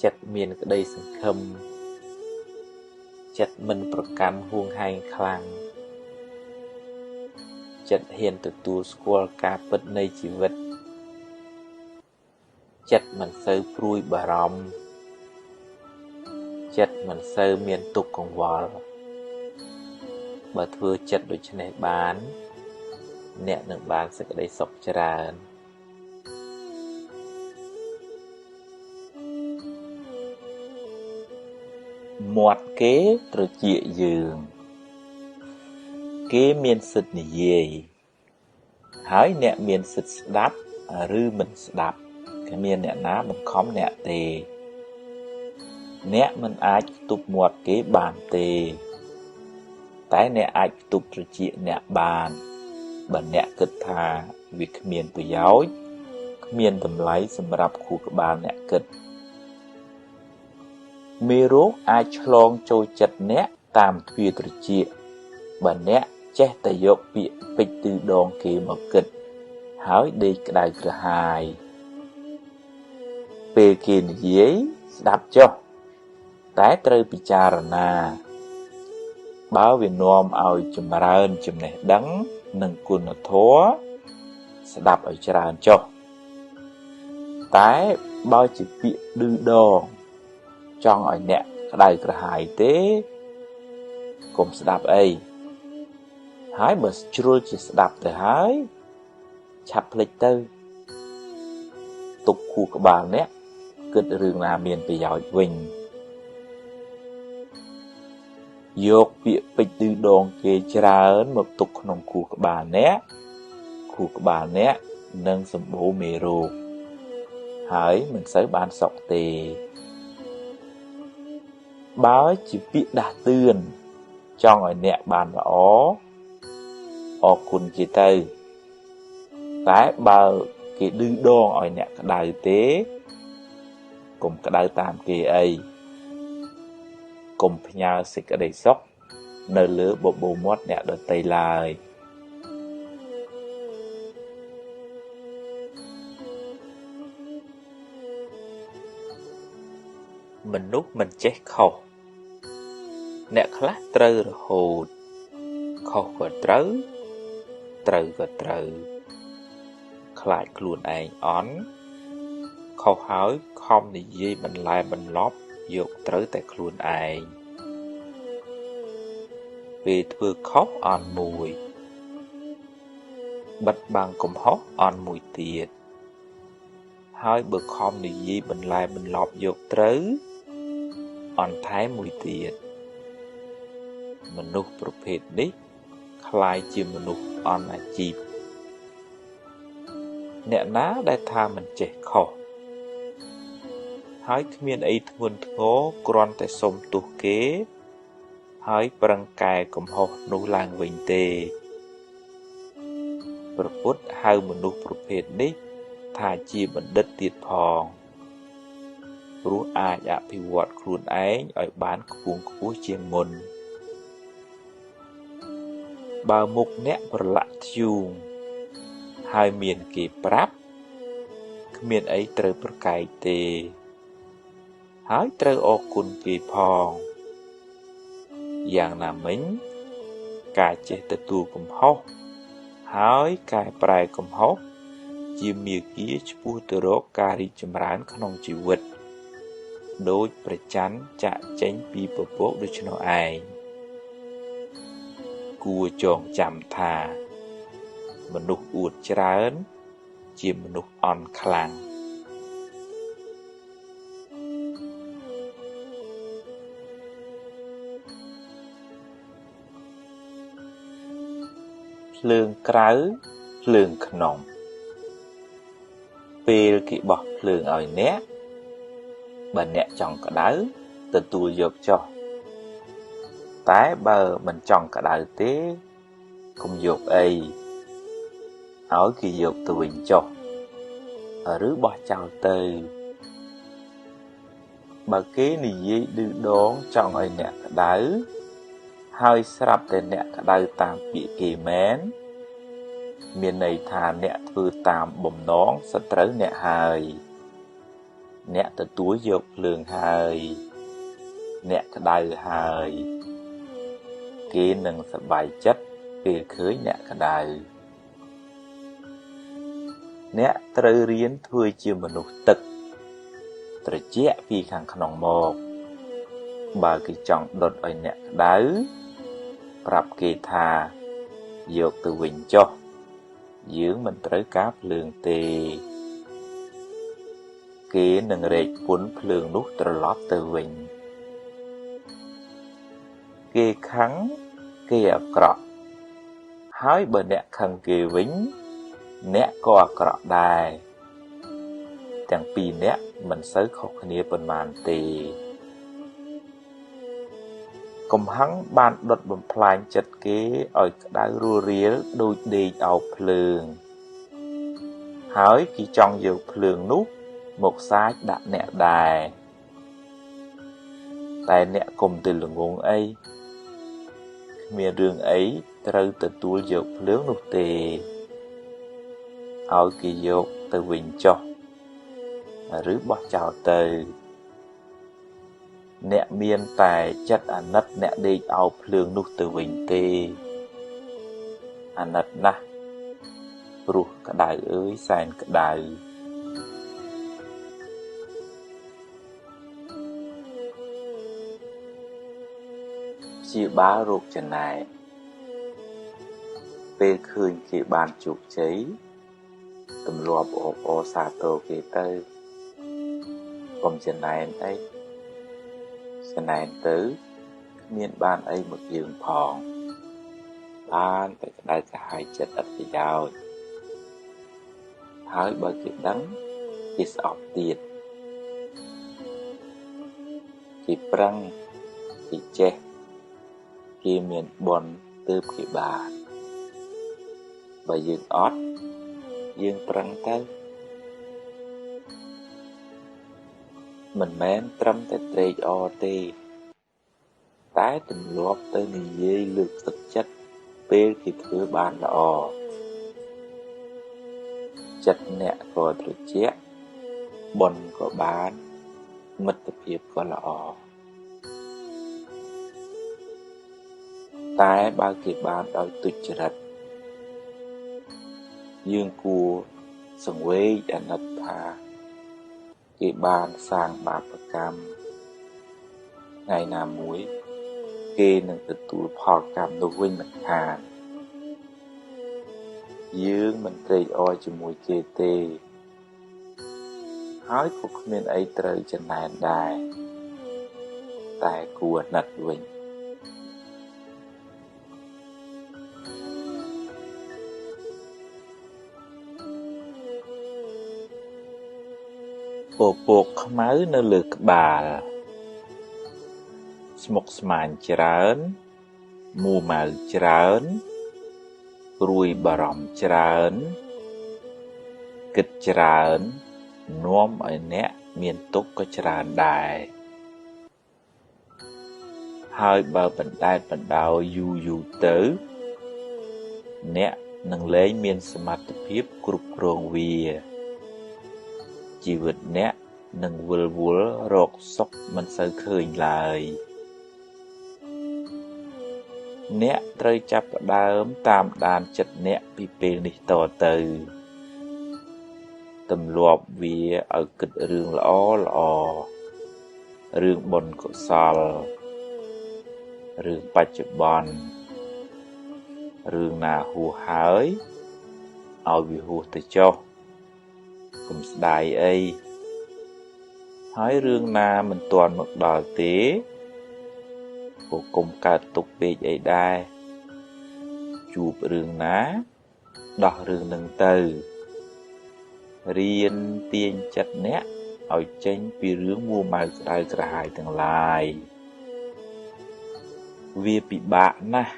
ចិត្តមានក្តីសង្ឃឹមចិត្តមិនប្រកាន់ហួងហែងខ្លាំងចិត្តហ៊ានទទួលស្គាល់ការពិតនៃជីវិតចិត្តមិនសូវព្រួយបារម្ភចិត្តមិនសូវមានទុក្ខកង្វល់បើធ្វើចិត្តដូច្នេះបានអ្នកនឹងបានសេចក្តីសុខច្រើនមាត់គេត្រចៀកយើងគេមានសិទ្ធិនិយាយហើយអ្នកមានសិទ្ធិស្ដាប់ឬមិនស្ដាប់គ្មានអ្នកណាបង្ខំអ្នកទេអ្នកមិនអាចខ្ទប់មាត់គេបានទេតែអ្នកអាចខ្ទប់ត្រចៀកអ្នកបានបើអ្នកគិតថាវាគ្មានប្រយោជន៍គ្មានតម្លៃសម្រាប់ខួរក្បាលអ្នកគិតមេរោគអាចឆ្លងចូលចិត្តអ្នកតាមទ្វារត្រចៀកបើអ្នកចេះតែយកពាក្យពេចន៍ឌឺដងគេមកគិតហើយដេកក្តៅក្រហាយពេលគេនិយាយស្ដាប់ចុះតែត្រូវពិចារណាបើវានាំឲ្យចម្រើនចំណេះដឹងនិងគុណធម៌ស្ដាប់ឲ្យច្រើនចុះតែបើជាពាក្យឌឺដងចង់ឲ្យអ្នកក្តៅក្រហាយទេកុំស្ដាប់អីហើយបើជ្រុលជាស្ដាប់ទៅហើយឆាប់ភ្លេចទៅទុកខួរក្បាលអ្នកគិតរឿងណាមានប្រយោជន៍វិញយកពាក្យពេចន៍ឌឺដងគេច្រើនមកទុកក្នុងខួរក្បាលអ្នកខួរក្បាលអ្នកនឹងសម្បូរមេរោគហើយមិនសូវបានសុខទេបើជាពាក្យដាស់តឿនចង់ឲ្យអ្នកបានល្អអរគុណគេទៅតែបើគេឌឺដងឲ្យអ្នកក្តៅទេកុំក្តៅតាមគេអីកុំផ្ញើសេចក្តីសុខនៅលើបបូរមាត់អ្នកដទៃឡើយមនុស្សមិនចេះខុសអ្នកខ្លះត្រូវរហូតខុសក៏ត្រូវត្រូវក៏ត្រូវខ្លាចខ្លួនឯងអន់ខុសហើយខំនិយាយបន្លែបន្លប់យកត្រូវតែខ្លួនឯងពេលធ្វើខុសអន់មួយបិទបាំងកំហុសអន់មួយទៀតហើយបើខំនិយាយបន្លែបន្លប់យកត្រូវអន់ថែមមួយទៀត មនុស្សប្រភេទនេះក្លាយជាមនុស្សអន់អាជីពអ្នកណាដែលថាមិនចេះខុសហើយគ្មានអីធ្ងន់ធ្ងរគ្រាន់តែសុំទោសគេហើយប្រឹងកែកំហុសនោះឡើងវិញទេព្រះពុទ្ធហៅមនុស្សប្រភេទនេះថាជាបណ្ឌិតទៀតផងព្រោះអាចអភិវឌ្ឍខ្លួនឯងឲ្យបានខ្ពង់ខ្ពស់ជាងមុនបើមុខអ្នកប្រឡាក់ធ្យូងហើយមានគេប្រាប់គ្មានអីត្រូវប្រកែកទេហើយត្រូវអរគុណគេផងយ៉ាងណាមិញការចេះទទួលកំហុសហើយកែប្រែកំហុសជាមាគ៌ាឆ្ពោះទៅរកការរីកចម្រើនក្នុងជីវិតដូចព្រះច័ន្ទចាកចេញពីពពកដូច្នោះឯងគួរចងចាំថាមនុស្សអួតច្រើនជាមនុស្សអន់ខ្លាំងភ្លើងក្រៅភ្លើងក្នុងពេលគេបោះភ្លើងឲ្យអ្នកបើអ្នកចង់ក្តៅទទួលយកចុះតែបើមិនចង់ក្តៅទេកុំយកអីឲ្យគេយកទៅវិញចុះឬបោះចោលទៅបើគេនិយាយឌឺដងចង់ឲ្យអ្នកក្តៅហើយស្រាប់តែអ្នកក្តៅតាមពាក្យគេមែនមានន័យថាអ្នកធ្វើតាមបំណងសត្រូវអ្នកហើយអ្នកទទួលយកភ្លើងហើយអ្នកក្តៅហើយគេនឹងសប្បាយចិត្តពេលឃើញអ្នកក្តៅអ្នកត្រូវរៀនធ្វើជាមនុស្សទឹកត្រជាក់ពីខាងក្នុងមកបើគេចង់ដុតឲ្យអ្នកក្តៅប្រាប់គេថាយកទៅវិញចុះយើងមិនត្រូវការភ្លើងទេគេនឹងរែកពន្ធភ្លើងនោះត្រឡប់ទៅវិញគេខឹងគេអាក្រក់ហើយបើអ្នកខឹងគេវិញអ្នកក៏អាក្រក់ដែរទាំងពីរអ្នកមិនសូវខុសគ្នាប៉ុន្មានទេកំហឹងបានដុតបំផ្លាញចិត្តគេឲ្យក្តៅរស់រាលដូចដេកអោបភ្លើងហើយគេចង់យកភ្លើងនោះមកសាចដាក់អ្នកដែរតែអ្នកកុំទៅល្ងងអីគ្មានរឿងអីត្រូវទទួលយកភ្លើងនោះទេឲ្យគេយកទៅវិញចុះឬបោះចោលទៅអ្នកមានតែចិត្តអាណិតអ្នកដេកអោបភ្លើងនោះទៅវិញទេអាណិតណាស់ព្រោះក្តៅអើយសែនក្តៅព្យាបាលរោគចំណែនពេលឃើញគេបានជោគជ័យទម្លាប់អបអរសាទរគេទៅកុំចំណែនអីចំណែនទៅគ្មានបានអីមកយើងផងបានតែក្តៅក្រហាយចិត្តឥតប្រយោជន៍ហើយបើគេដឹងគេស្អប់ទៀតគេប្រឹងគេចេះគេមានបុណ្យទើបគេបានបើយើងអត់យើងប្រឹងទៅមិនមែនត្រឹមតែត្រេកអរទេតែទម្លាប់ទៅនិយាយលើកទឹកចិត្តពេលគេធ្វើបានល្អចិត្តអ្នកក៏ត្រជាក់បុណ្យក៏បានមិត្តភាពក៏ល្អតែបើគេបានដោយទុច្ចរិតយើងគួរសង្វេគអាណិតថាគេបានសាងបាបកម្មថ្ងៃណាមួយគេនឹងទទួលផលកម្មនោះវិញមិនខានយើងមិនត្រេកអរជាមួយគេទេហើយក៏គ្មានអីត្រូវចំណែនដែរតែគួរអាណិតវិញ។ ពពកខ្មៅនៅលើក្បាលស្មុគស្មាញច្រើនមួម៉ៅច្រើនព្រួយបារម្ភច្រើនគិតច្រើននាំឲ្យអ្នកមានទុក្ខក៏ច្រើនដែរហើយបើបណ្ដែតបណ្ដោយយូរយូរទៅអ្នកនឹងលែងមានសមត្ថភាពគ្រប់គ្រងវាជីវិតអ្នកនឹងវិលវល់រកសុខមិនសូវឃើញឡើយអ្នកត្រូវចាប់ផ្ដើមតាមដានចិត្តអ្នកពីពេលនេះតទៅទម្លាប់វាឲ្យគិតរឿងល្អល្អរឿងបុណ្យកុសលរឿងបច្ចុប្បន្នរឿងណាហួសហើយឲ្យវាហួសទៅចុះកុំស្ដាយអីហើយរឿងណាមិនទាន់មកដល់ទេក៏កុំកើតទុកពេកអីដែរជួបរឿងណាដោះរឿងនឹងទៅរៀនទាញចិត្តអ្នកឲ្យចេញពីរឿងមួម៉ៅក្តៅក្រហាយទាំងឡាយវាពិបាកណាស់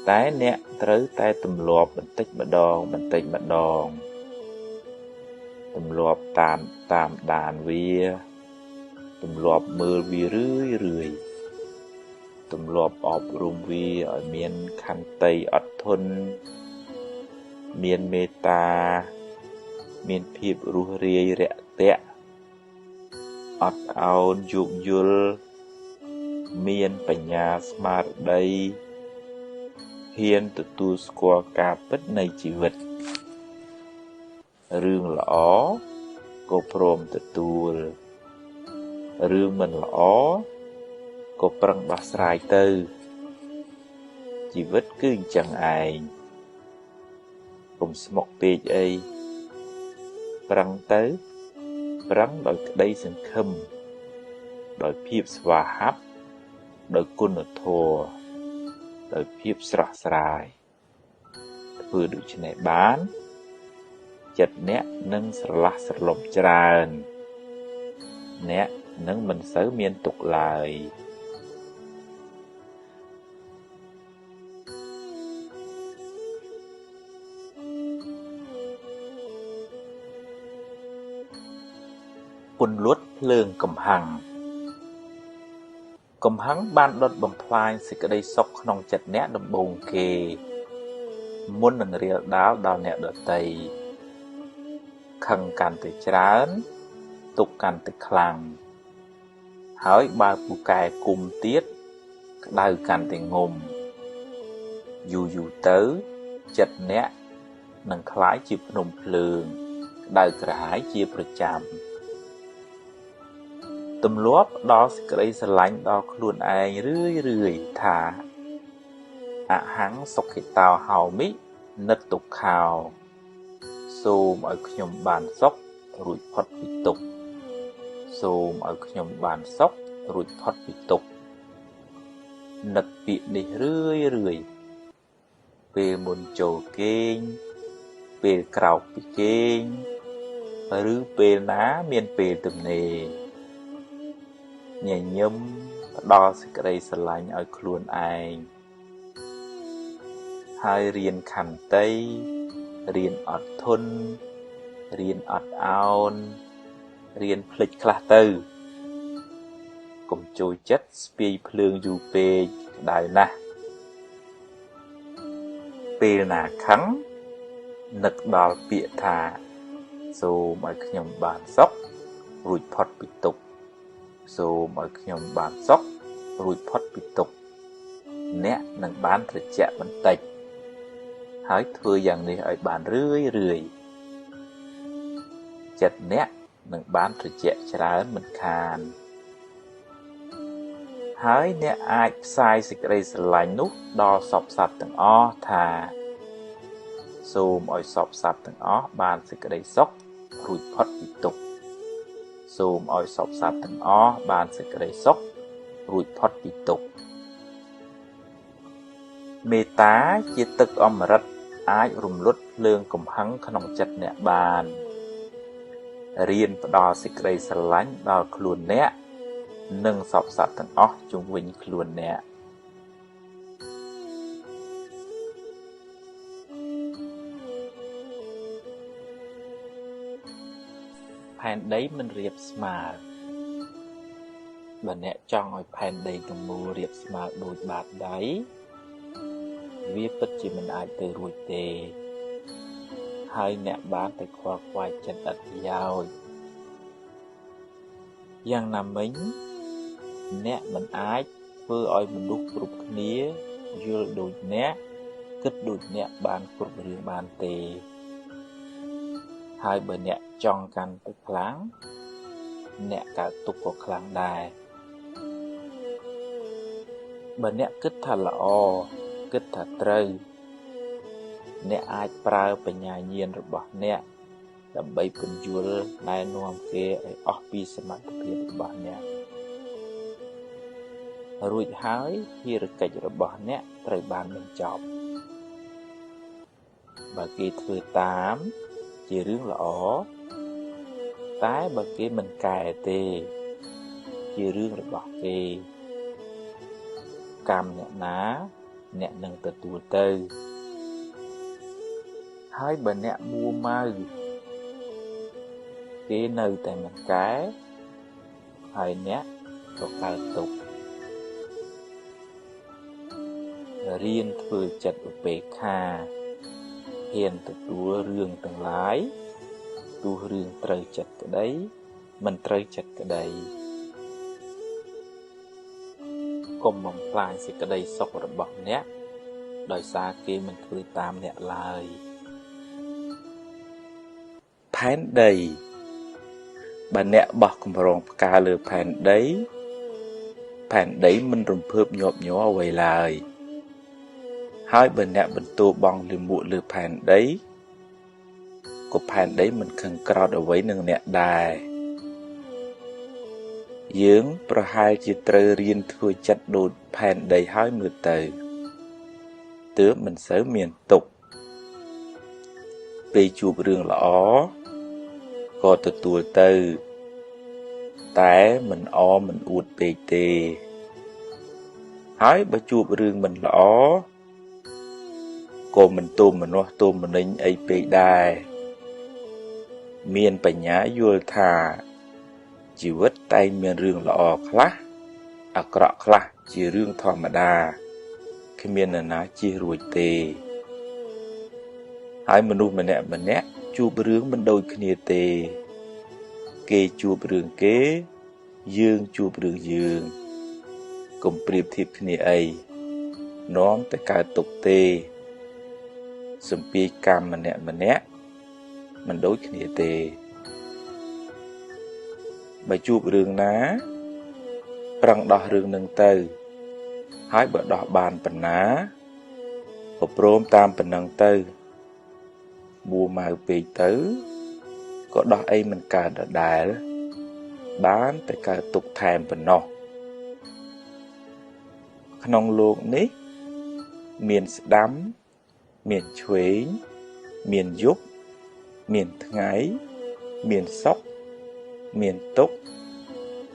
តែអ្នកត្រូវតែទម្លាប់បន្តិចម្ដងបន្តិចម្ដងទម្លាប់តាមដានវាទម្លាប់មើលវារឿយរឿយទម្លាប់អប់រំវាឲ្យមានខន្តីអត់ធន់មានមេត្តាមានភាពរួសរាយរាក់ទាក់អត់ឱនយោគយល់មានបញ្ញាស្មារតីហ៊ានទទួលស្គាល់ការពិតនៃជីវិតរឿងល្អក៏ព្រមទទួលរឿងមិនល្អក៏ប្រឹងដោះស្រាយទៅជីវិតគឺអញ្ចឹងឯងកុំស្មុគពេកអីប្រឹងទៅប្រឹងដោយក្តីសង្ឃឹមដោយភាពស្វាហាប់ដោយគុណធម៌ដោយភាពស្រស់ស្រាយធ្វើដូច្នេះបានចិត្តអ្នកនឹងស្រឡះស្រលំច្រើនអ្នកនឹងមិនសូវមានទុក្ខឡើយពន្លត់ភ្លើងកំហឹងកំហឹងបានដុតបំផ្លាញសេចក្តីសុខក្នុងចិត្តអ្នកដំបូងគេមុននឹងរាលដាលដល់អ្នកដទៃខឹងកាន់តែច្រើនទុក្ខកាន់តែខ្លាំងហើយបើពូកែគុំទៀតក្តៅកាន់តែងំយូរយូរទៅចិត្តអ្នកនឹងក្លាយជាភ្នំភ្លើងក្តៅក្រហាយជាប្រចាំទម្លាប់ដល់សេចក្តីស្រឡាញ់ដល់ខ្លួនឯងរឿយរឿយថាអហង្សុខិតោហោមិនិតទុក្ខោសូមឲ្យខ្ញុំបានសុខរួចផុតពីទុក្ខសូមឲ្យខ្ញុំបានសុខរួចផុតពីទុក្ខនឹកពាក្យនេះរឿយរឿយពេលមុនចូលគេងពេលក្រោកពីគេងឬពេលណាមានពេលទំនេរញញឹមផ្ដល់សេចក្តីស្រឡាញ់ឲ្យខ្លួនឯងហើយរៀនខន្តីរៀនអត់ធន់រៀនអត់ឱនរៀនភ្លេចខ្លះទៅកុំចូលចិត្តស្ពាយភ្លើងយូរពេកក្តៅណាស់ពេលណាខឹងនឹកដល់ពាក្យថាសូមឲ្យខ្ញុំបានសុខរួចផុតពីទុក្ខសូមឲ្យខ្ញុំបានសុខរួចផុតពីទុក្ខអ្នកនឹងបានត្រជាក់បន្តិចហើយធ្វើយ៉ាងនេះឲ្យបានរឿយរឿយចិត្តអ្នកនឹងបានត្រជាក់ច្រើនមិនខានហើយអ្នកអាចផ្សាយសេចក្តីស្រឡាញ់នោះដល់សព្វសត្វទាំងអស់ថាសូមឲ្យសព្វសត្វទាំងអស់បានសេចក្តីសុខរួចផុតពីទុក្ខសូមឲ្យសព្វសត្វទាំងអស់បានសេចក្តីសុខរួចផុតពីទុក្ខមេត្តាជាទឹកអម្រឹតអាចរំលត់ភ្លើងកំហឹងក្នុងចិត្តអ្នកបាន រៀនផ្ដល់សេចក្តីស្រឡាញ់ដល់ខ្លួនអ្នក និងសព្វសត្វទាំងអស់ជុំវិញខ្លួនអ្នក ផែនដីមិនរាបស្មើ បើអ្នកចង់ឲ្យផែនដីទាំងមូលរាបស្មើដូចបាតដៃ វាពិតជាមិនអាចទៅរួចទេ ហើយអ្នកបានតែខ្វល់ខ្វាយចិត្តឥតប្រយោជន៍ យ៉ាងណាមិញ អ្នកមិនអាចធ្វើឲ្យមនុស្សគ្រប់គ្នាយល់ដូចអ្នក គិតដូចអ្នកបានគ្រប់រឿងបានទេ ហើយបើអ្នកចង់កាន់តែខ្លាំង អ្នកកើតទុក្ខក៏ខ្លាំងដែរ បើអ្នកគិតថាល្អ គិតថាត្រូវ អ្នកអាចប្រើបញ្ញាញាណរបស់អ្នក ដើម្បីពន្យល់ណែនាំគេឲ្យអស់ពីសមត្ថភាពរបស់អ្នក រួចហើយភារកិច្ចរបស់អ្នកត្រូវបានបញ្ចប់ បើគេធ្វើតាមជារឿងល្អ តែបើគេមិនកែទេ ជារឿងរបស់គេ កម្មអ្នកណាអ្នកនឹងទទួលទៅ ហើយបើអ្នកមួម៉ៅ គេនៅតែមិនកែ ហើយអ្នកក៏កើតទុក្ខ រៀនធ្វើចិត្តឧបេក្ខា ហ៊ានទទួលរឿងទាំងឡាយ ទោះរឿងត្រូវចិត្តក្តី មិនត្រូវចិត្តក្តី កុំបំផ្លាញសេចក្តីសុខរបស់អ្នក ដោយសារគេមិនធ្វើតាមអ្នកឡើយ ផែនដី បើអ្នកបោះកម្រងផ្កាលើផែនដី ផែនដីមិនរំភើបញាប់ញ័រអ្វីឡើយ ហើយបើអ្នកបន្ទោបង់លាមកលើផែនដី ក៏ផែនដីមិនខឹងក្រោធអ្វីនឹងអ្នកដែរ យើងប្រហែលជាត្រូវរៀនធ្វើចិត្តដូចផែនដីហើយមើលទៅ ទើបមិនសូវមានទុក្ខ ពេលជួបរឿងល្អ ក៏ទទួលទៅ តែមិនអមិនអួតពេកទេ ហើយបើជួបរឿងមិនល្អ ក៏មិនទោមនស្សទោមនិញអីពេកដែរ មានបញ្ញាយល់ថា ជីវិតតែងមានរឿងល្អខ្លះ អាក្រក់ខ្លះជារឿងធម្មតា គ្មាននរណាជៀសរួចទេ ហើយមនុស្សម្នាក់ៗជួបរឿងមិនដូចគ្នាទេ គេជួបរឿងគេ យើងជួបរឿងយើង កុំប្រៀបធៀបគ្នាអី នាំតែកើតទុក្ខទេ សម្ពាយកម្មម្នាក់ៗមិនដូចគ្នាទេ បើជួបរឿងណា ប្រឹងដោះរឿងនឹងទៅ ហើយបើដោះបានប៉ុណ្ណា ក៏ព្រមតាមប៉ុណ្ណឹងទៅ មួម៉ៅពេកទៅ ក៏ដោះអីមិនកើតដដែល បានតែកើតទុក្ខថែមប៉ុណ្ណោះ ក្នុងលោកនេះ មានស្ដាំ មានឆ្វេង មានយប់ មានថ្ងៃ មានសុខ មានទុក្ខ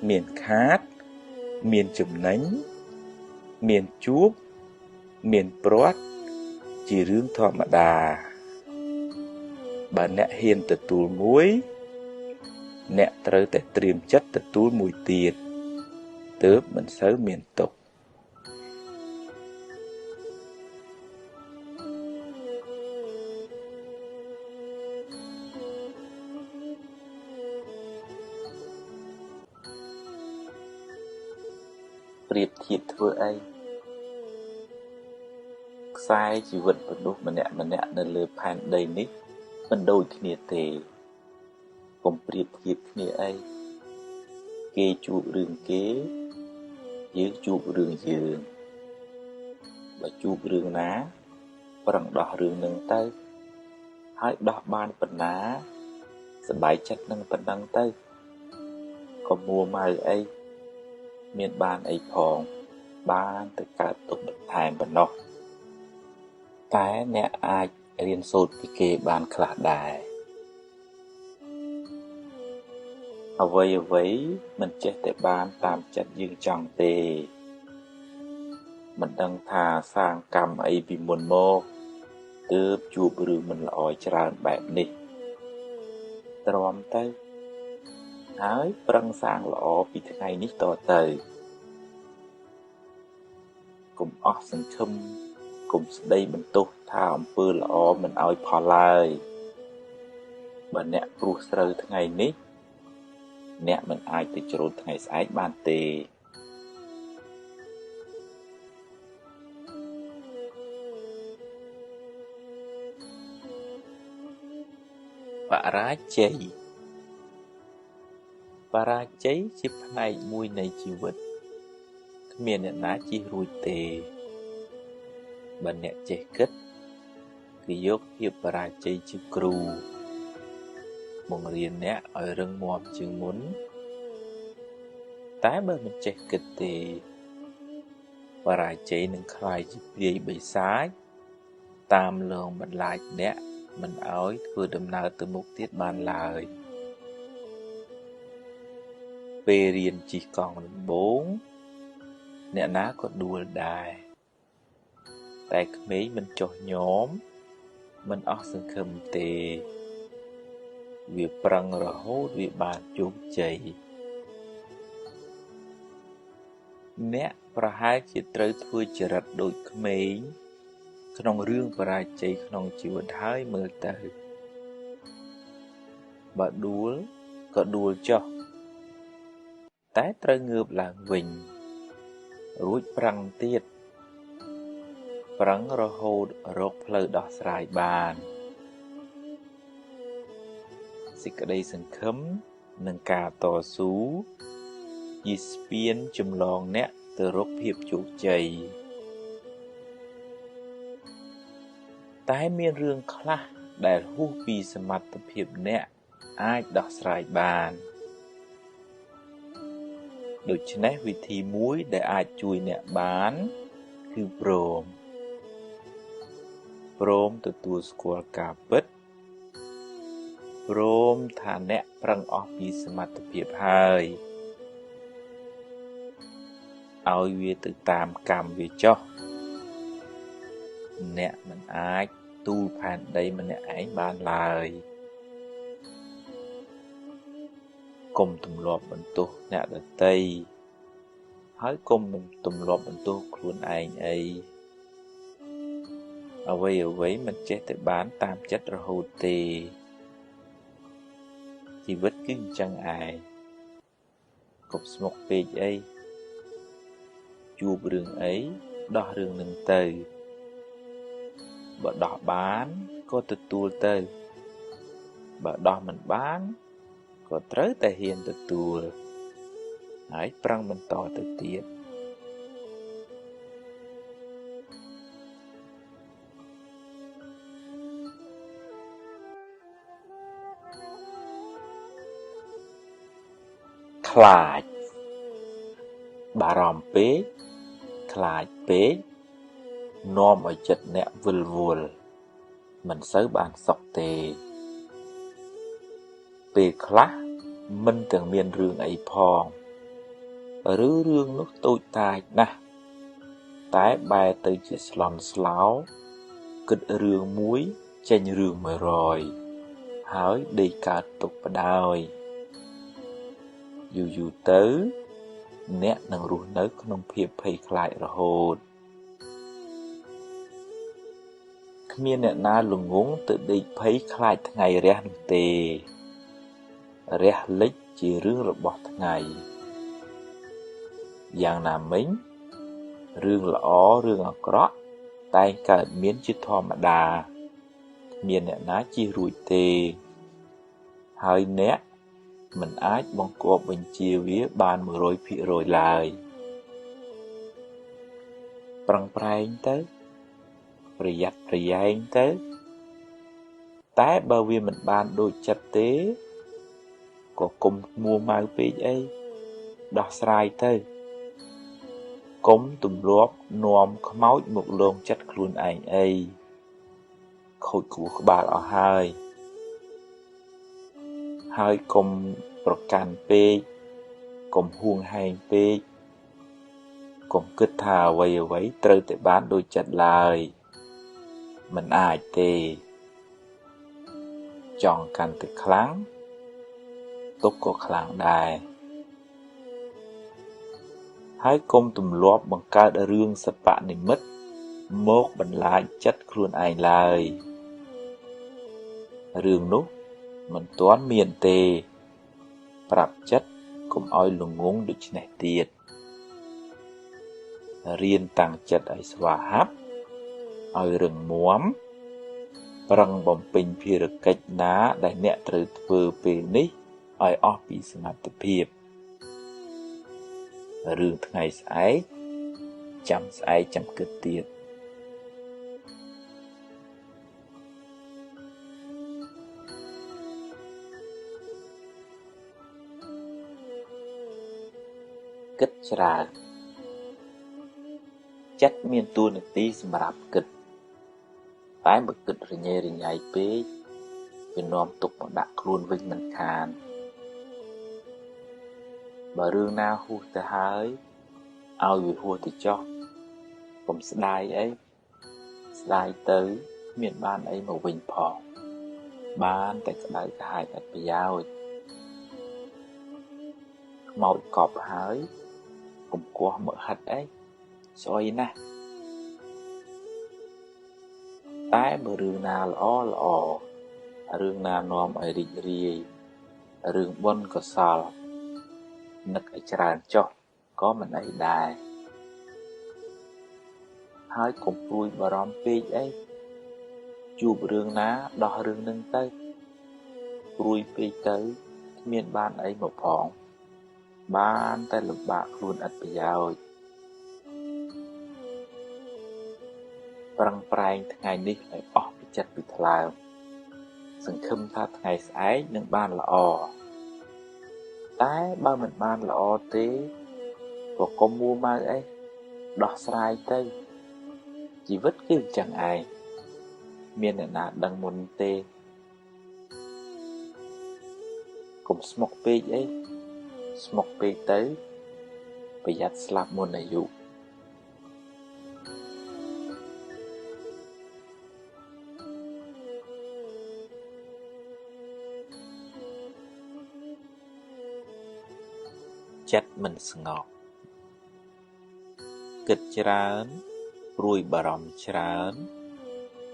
មានខាត មានចំណេញ មានជួប មានព្រាត់ ជារឿងធម្មតា បើអ្នកហ៊ានទទួលមួយ អ្នកត្រូវតែត្រៀមចិត្តទទួលមួយទៀត ទើបមិនសូវមានទុក្ខ ប្រៀបធៀបធ្វើអី ខ្សែជីវិតមនុស្សម្នាក់ៗនៅលើផែនដីនេះមិនដូចគ្នាទេ កុំប្រៀបធៀបគ្នាអី គេជួបរឿងគេ យើងជួបរឿងយើង បើជួបរឿងណា ប្រឹងដោះរឿងនឹងទៅ ហើយដោះបានប៉ុណ្ណា សប្បាយចិត្តនឹងប៉ុណ្ណឹងទៅ កុំមួម៉ៅអី មានបានអីផង បានតែកើតទុក្ខបន្ថែមប៉ុណ្ណោះ តែអ្នកអាចរៀនសូត្រពីគេបានខ្លះដែរ អ្វីៗមិនចេះតែបានតាមចិត្តយើងចង់ទេមិនដឹងថាសាងកម្មអីពីមុនមកទើបជួបរឿងមិនល្អច្រើនបែបនេះទ្រាំទៅហើយប្រឹងសាងល្អពីថ្ងៃនេះតទៅកុំអស់សង្ឃឹមកុំស្ដីបន្ទោសថាអំពើល្អមិនឲ្យផលឡើយបើអ្នកព្រោះស្រូវថ្ងៃនេះអ្នកមិនអាចទៅច្រូតថ្ងៃស្អែកបានទេបរាជ័យបរាជ័យជាផ្នែកមួយនៃជីវិតគ្មានអ្នកណាជៀសរួចទេបើអ្នកចេះគិតគឺយកភាពបរាជ័យជាគ្រូបង្រៀនអ្នកឲ្យរឹងមាំជាងមុនតែបើមិនចេះគិតទេបរាជ័យនឹងក្លាយជាព្រាយបិសាចតាមលងបន្លាចអ្នកមិនឲ្យធ្វើដំណើរទៅមុខទៀតបានឡើយពេលរៀនជិះកង់ដំបូងអ្នកណាក៏ដួលដែរតែក្មេងមិនចុះញោមមិនអស់សង្ឃឹមទេវាប្រឹងរហូតវាបានជោគជ័យអ្នកប្រហែលជាត្រូវធ្វើចរិតដូចក្មេងក្នុងរឿងបរាជ័យក្នុងជីវិតហើយមើលទៅបើដួលក៏ដួលចុះតែត្រូវងើបឡើងវិញរួចប្រឹងទៀតប្រឹងរហូតរកផ្លូវដោះស្រាយបានសេចក្តីសង្ឃឹមនិងការតស៊ូជាស្ពានចម្លងអ្នកទៅរកភាពជោគជ័យតែមានរឿងខ្លះដែលហួសពីសមត្ថភាពអ្នកអាចដោះស្រាយបានដូច្នេះវិធីមួយដែលអាចជួយអ្នកបានគឺព្រមទទួលស្គាល់ការពិតព្រមថាអ្នកប្រឹងអស់ពីសមត្ថភាពហើយឲ្យវាទៅតាមកម្មវាចុះអ្នកមិនអាចទូលផែនដីម្នាក់ឯងបានឡើយកុំទម្លាប់បន្ទោសអ្នកដទៃហើយកុំទម្លាប់បន្ទោសខ្លួនឯងអីអ្វីៗមិនចេះតែបានតាមចិត្តរហូតទេជីវិតគឺអញ្ចឹងឯងកុំស្មុគពេកអីជួបរឿងអីដោះរឿងនឹងទៅបើដោះបានក៏ទទួលទៅបើដោះមិនបានក៏ត្រូវតែហ៊ានទទួលហើយប្រឹងបន្តទៅទៀតខ្លាចបារម្ភពេកខ្លាចពេកនាំឲ្យចិត្តអ្នកវិលវល់មិនសូវបានសុខទេពេលខ្លះមិនទាំងមានរឿងអីផងឬរឿងនោះតូចតាចណាស់តែបែរទៅជាស្លន់ស្លោគិតរឿងមួយចេញរឿង100ហើយដេកកើតទុកបដ ாய் យូរៗទៅអ្នកនឹងរស់នៅក្នុងភាពភ័យខ្លាចរហូតគ្មានអ្នកណាល្ងង់ទៅដេកភ័យខ្លាចថ្ងៃរះនោះទេរះលិចជារឿងរបស់ថ្ងៃយ៉ាងណាមិញរឿងល្អរឿងអាក្រក់តែងកើតមានជាធម្មតាគ្មានអ្នកណាជៀសរួចទេហើយអ្នកមិនអាចបង្គាប់បញ្ជាវាបាន 100% ឡើយប្រឹងប្រែងទៅប្រយ័ត្នប្រយែងទៅតែបើវាមិនបានដូចចិត្តទេក៏កុំមួម៉ៅពេកអីដោះស្រាយទៅកុំទម្លាប់នាំខ្មោចមកលងចិត្តខ្លួនឯងអីខូចខួរក្បាលអស់ហើយ ហើយកុំ ប្រកាន់ពេកកុំហួងហែងពេកកុំគិតថាអ្វីៗត្រូវតែបានដូចចិត្តឡើយមិនអាចទេចង់កាន់តែខ្លាំងទុក្ខក៏ខ្លាំងដែរហើយកុំទម្លាប់បង្កើតរឿងសិប្បនិម្មិតមកបន្លាចចិត្តខ្លួនឯងឡើយរឿងនោះមិនទាន់មានទេប្រាប់ចិត្តកុំឲ្យល្ងង់ដូច្នេះទៀតរៀនតាំងចិត្តឲ្យស្វាហាប់ឲ្យរឹងមាំប្រឹងបំពេញភារកិច្ចណាដែលអ្នកត្រូវធ្វើពេលនេះឲ្យអស់ពីសមត្ថភាពរឿងថ្ងៃស្អែកចាំស្អែកចាំគិតទៀតគិតច្រើនចិត្តមានតួនាទីសម្រាប់គិតតែបើគិតរញ៉េរញ៉ៃពេកវានាំទុកមកដាក់ខ្លួនវិញមិនខានបើរឿងណាហួសទៅហើយឲ្យវាហួសទៅចុះកុំស្ដាយអីស្ដាយទៅមានបានអីមកវិញផងបានតែក្តៅក្រហាយឥតប្រយោជន៍ខ្មោចកប់ហើយកុំគាស់មកហិតអីស្អុយណាស់តែបើរឿងណាល្អល្អរឿងណានាំឲ្យរីករាយរឿងបុណ្យកុសលនឹកឲ្យច្រើនចុះក៏មិនអីដែរហើយកុំព្រួយបារម្ភពេកអីជួបរឿងណាដោះរឿងនឹងទៅព្រួយពេកទៅគ្មានបានអីមកផងបានតែលំបាកខ្លួនឥតប្រយោជន៍ប្រឹងប្រែងថ្ងៃនេះឲ្យអស់ពីចិត្តពីថ្លើមសង្ឃឹមថាថ្ងៃស្អែកនឹងបានល្អតែបើមិនបានល្អទេក៏កុំមួម៉ៅអីដោះស្រាយទៅជីវិតគឺអញ្ចឹងឯងមានអ្នកណាដឹងមុនទេកុំស្មុគពេកអីស្មុគពេកទៅប្រយ័ត្នស្លាប់មុនអាយុចិត្តមិនស្ងប់គិតច្រើនព្រួយបារម្ភច្រើន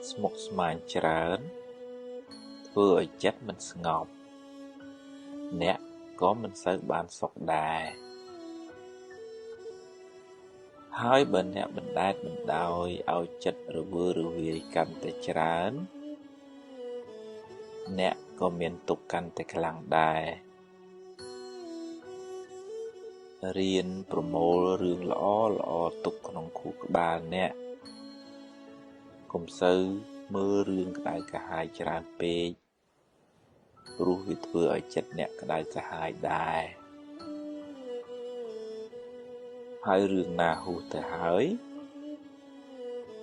ស្មុគស្មាញច្រើនធ្វើឲ្យចិត្តមិនស្ងប់អ្នកក៏មិនសូវបានសុខដែរហើយបើអ្នកបណ្ដែតបណ្ដោយឲ្យចិត្តរវើរវាយកាន់តែច្រើនអ្នកក៏មានទុក្ខកាន់តែខ្លាំងដែររៀនប្រមូលរឿងល្អល្អទុកក្នុងខួរក្បាលអ្នកកុំសូវមើលរឿងក្តៅក្រហាយច្រើនពេកព្រោះវាធ្វើឲ្យចិត្តអ្នកក្តៅក្រហាយដែរហើយរឿងណាហួសទៅហើយ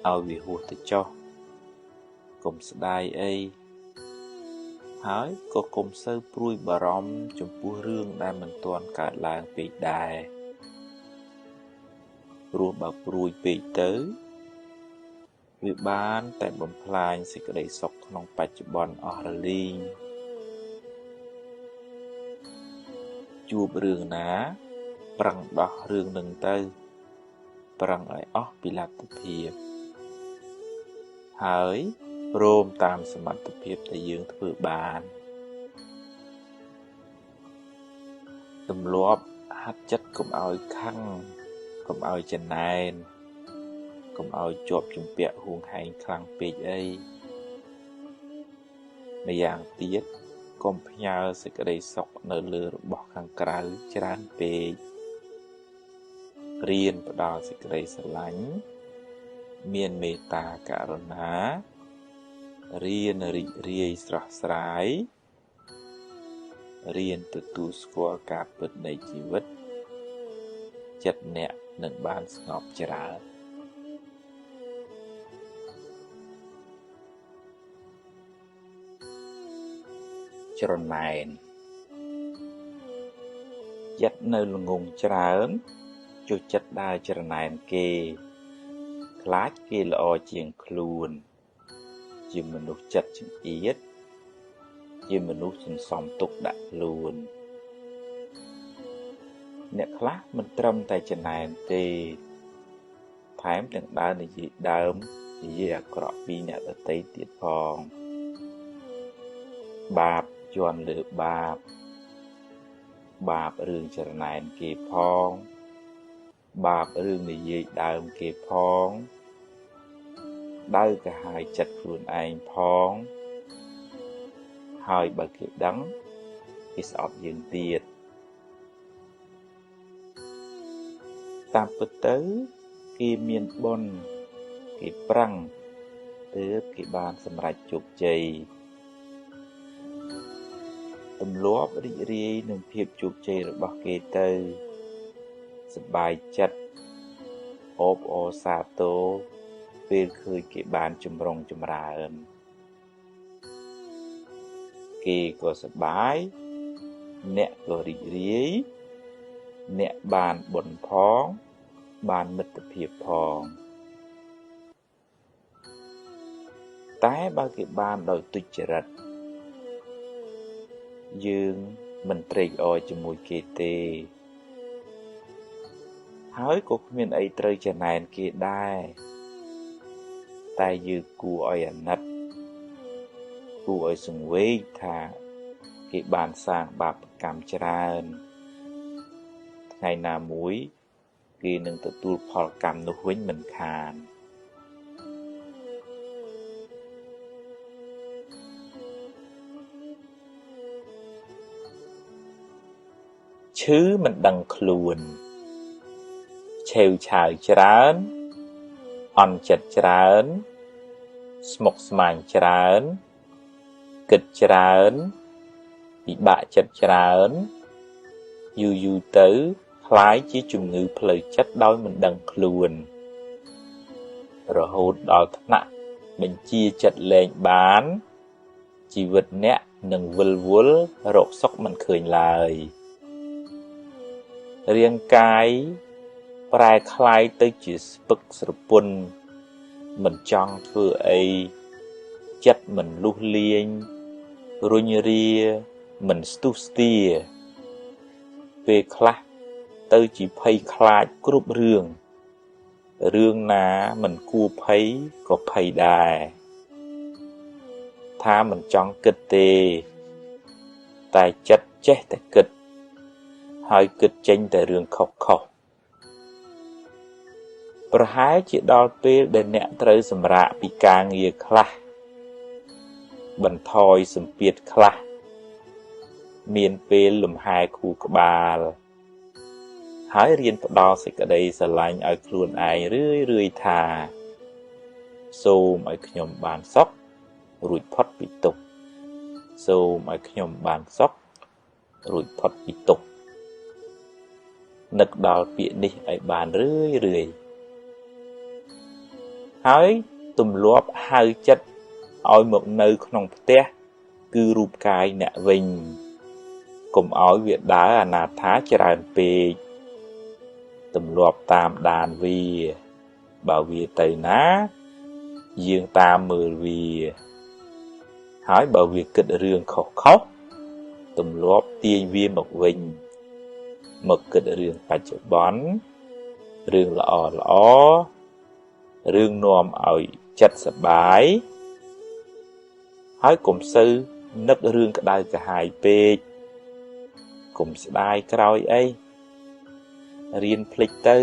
ឲ្យវាហួសទៅចុះកុំស្ដាយអីហើយក៏កុំសូវព្រួយបារម្ភចំពោះរឿងដែលមិនទាន់កើតឡើងពេកដែរព្រោះបើព្រួយពេកទៅវាបានតែបំផ្លាញសេចក្តីសុខក្នុងបច្ចុប្បន្នអស់រលីងជួបរឿងណាប្រឹងដោះរឿងនឹងទៅប្រឹងឲ្យអស់ពីលទ្ធភាពហើយព្រមតាមសមត្ថភាពដែលយើងធ្វើបានទម្លាប់ហាត់ចិត្តកុំឲ្យខឹងកុំឲ្យចំណែនកុំឲ្យជាប់ជំពាក់ហួងហែងខ្លាំងពេកអីម្យ៉ាងទៀតកុំផ្ញើសេចក្តីសុខនៅលើរបស់ខាងក្រៅច្រើនពេករៀនផ្ដល់សេចក្តីស្រឡាញ់មានមេត្តាករុណារៀនរីករាយស្រស់ស្រាយរៀនទទួលស្គាល់ការពិតនៃជីវិតចិត្តអ្នកនឹងបានស្ងប់ច្រើនច្រណែន ចិត្តនៅល្ងង់ច្រើន ចូលចិត្តដើរច្រណែនគេ ខ្លាចគេល្អជាងខ្លួន ជាមនុស្សចិត្តចង្អៀត ជាមនុស្សសន្សំទុកដាក់ខ្លួន អ្នកខ្លះមិនត្រឹមតែច្រណែនទេ ថែមទាំងដើរនិយាយដើម និយាយអាក្រក់ពីអ្នកដទៃទៀតផង បាបជាន់លើបាប បាបរឿងច្រណែនគេផង បាបរឿងនិយាយដើមគេផង ដៅក្រហាយចិត្តខ្លួនឯងផង ហើយបើគេដឹង គេស្អប់យើងទៀត តាមពិតទៅ គេមានបុណ្យ គេប្រឹង ទើបគេបានសម្រេចជោគជ័យ ទម្លាប់រីករាយនឹងភាពជោគជ័យរបស់គេទៅ សប្បាយចិត្ត អបអរសាទរ ពេលឃើញគេបានចម្រុងចម្រើន គេក៏សប្បាយ អ្នកក៏រីករាយ អ្នកបានបុណ្យផង បានមិត្តភាពផង តែបើគេបានដោយទុច្ចរិត យើងមិនត្រេកអរជាមួយគេទេ ហើយក៏គ្មានអីត្រូវច្រណែនគេដែរ តែយើងគួរឲ្យអាណិត គួរឲ្យសង្វេគថាគេបានសាងបាបកម្មច្រើន ថ្ងៃណាមួយគេនឹងទទួលផលកម្មនោះវិញមិនខាន ឈឺមិនដឹងខ្លួន ឆេវឆាវច្រើន អន់ចិត្តច្រើន ស្មុគស្មាញច្រើន គិតច្រើន ពិបាកចិត្តច្រើន យូរៗទៅក្លាយជាជំងឺផ្លូវចិត្តដោយមិនដឹងខ្លួន រហូតដល់ថ្នាក់បញ្ជាចិត្តលែងបាន ជីវិតអ្នកនឹងវិលវល់រកសុខមិនឃើញឡើយ រាងកាយប្រែក្លាយទៅជាស្ពឹកស្រពន់ មិនចង់ធ្វើអី ចិត្តមិនលុះលាញ រុញរា មិនស្ទុះស្ទា ពេលខ្លះទៅជាភ័យខ្លាចគ្រប់រឿង រឿងណាមិនគួរភ័យក៏ភ័យដែរ ថាមិនចង់គិតទេ តែចិត្តចេះតែគិត ហើយគិតចេញតែរឿងខុសៗ ប្រហែលជាដល់ពេលដែលអ្នកត្រូវសម្រាកពីការងារខ្លះ បន្ថយសម្ពាធខ្លះ មានពេលលំហែខួរក្បាល ហើយរៀនផ្ដល់សេចក្តីស្រឡាញ់ឲ្យខ្លួនឯងរឿយៗថា សូមឲ្យខ្ញុំបានសុខ រួចផុតពីទុក្ខ សូមឲ្យខ្ញុំបានសុខ រួចផុតពីទុក្ខ នឹកដល់ពាក្យនេះឲ្យបានរឿយៗ ហើយទម្លាប់ហៅចិត្តឲ្យមកនៅក្នុងផ្ទះ គឺរូបកាយអ្នកវិញ កុំឲ្យវាដើរអនាថាច្រើនពេក ទម្លាប់តាមដានវា បើវាទៅណា យើងតាមមើលវា ហើយបើវាគិតរឿងខុសៗ ទម្លាប់ទាញវាមកវិញ មកគិតរឿងបច្ចុប្បន្ន រឿងល្អៗ រឿងនាំឲ្យចិត្តសប្បាយ ហើយកុំសូវនឹករឿងក្តៅក្រហាយពេក កុំស្ដាយក្រោយអី រៀនភ្លេចទៅ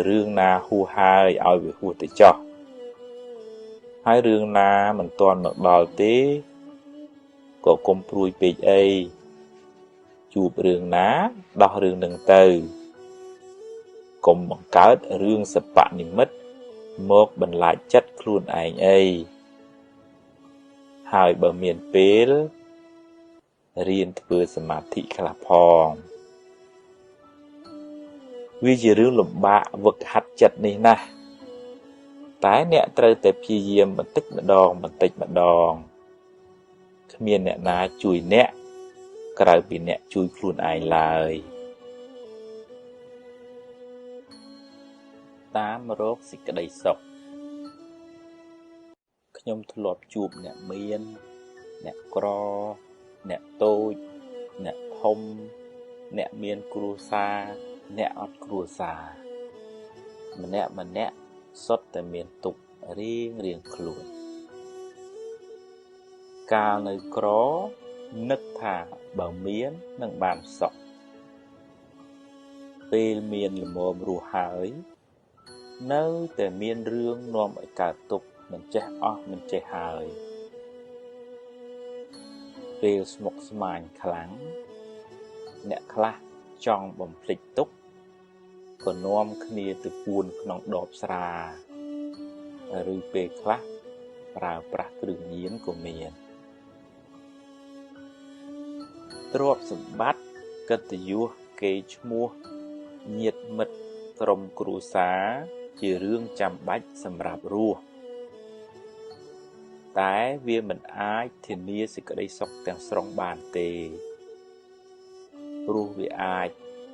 រឿងណាហួសហើយឲ្យវាហួសទៅចោះ ហើយរឿងណាមិនទាន់មកដល់ទេ ក៏កុំព្រួយពេកអី ជួបរឿងណាដោះរឿងនឹងទៅ កុំបង្កើតរឿងសបនិមិត្តមកបន្លាចចិត្តខ្លួនឯងអី ហើយបើមានពេល រៀនធ្វើសមាធិខ្លះផង វាជារឿងលំបាកវឹកហាត់ចិត្តនេះណាស់ តែអ្នកត្រូវតែព្យាយាមបន្តិចម្ដងបន្តិចម្ដង គ្មានអ្នកណាជួយអ្នក ក្រៅពីអ្នកជួយខ្លួនឯងឡើយ តាមរកសេចក្តីសុខខ្ញុំធ្លាប់ជួបអ្នកមានអ្នកក្រអ្នកតូចអ្នកធំអ្នកមានគ្រួសារអ្នកអត់គ្រួសារម្នាក់ម្នាក់សុទ្ធតែមានទុក្ខរៀងរៀងខ្លួនកាលនៅក្រនឹកថាបើមាននឹងបានសុខពេលមានល្មមរស់ហើយនៅតែមានរឿងនាំឲ្យកើតទុក្ខមិនចេះអស់មិនចេះហើយពេលស្មុគស្មាញខ្លាំងអ្នកខ្លះចង់បំភ្លេចទុក្ខក៏នាំគ្នាទៅពួនក្នុងដបស្រាឬពេលខ្លះប្រើប្រាស់គ្រឿងញៀនក៏មានទ្រព្យសម្បត្តិកិត្តិយសកេរ្តិ៍ឈ្មោះញាតិមិត្តក្រុមគ្រួសារជារឿងចាំបាច់សម្រាប់រស់តែវាមិនអាចធានាសេចក្តីសុខទាំងស្រុងបានទេព្រោះវាអាច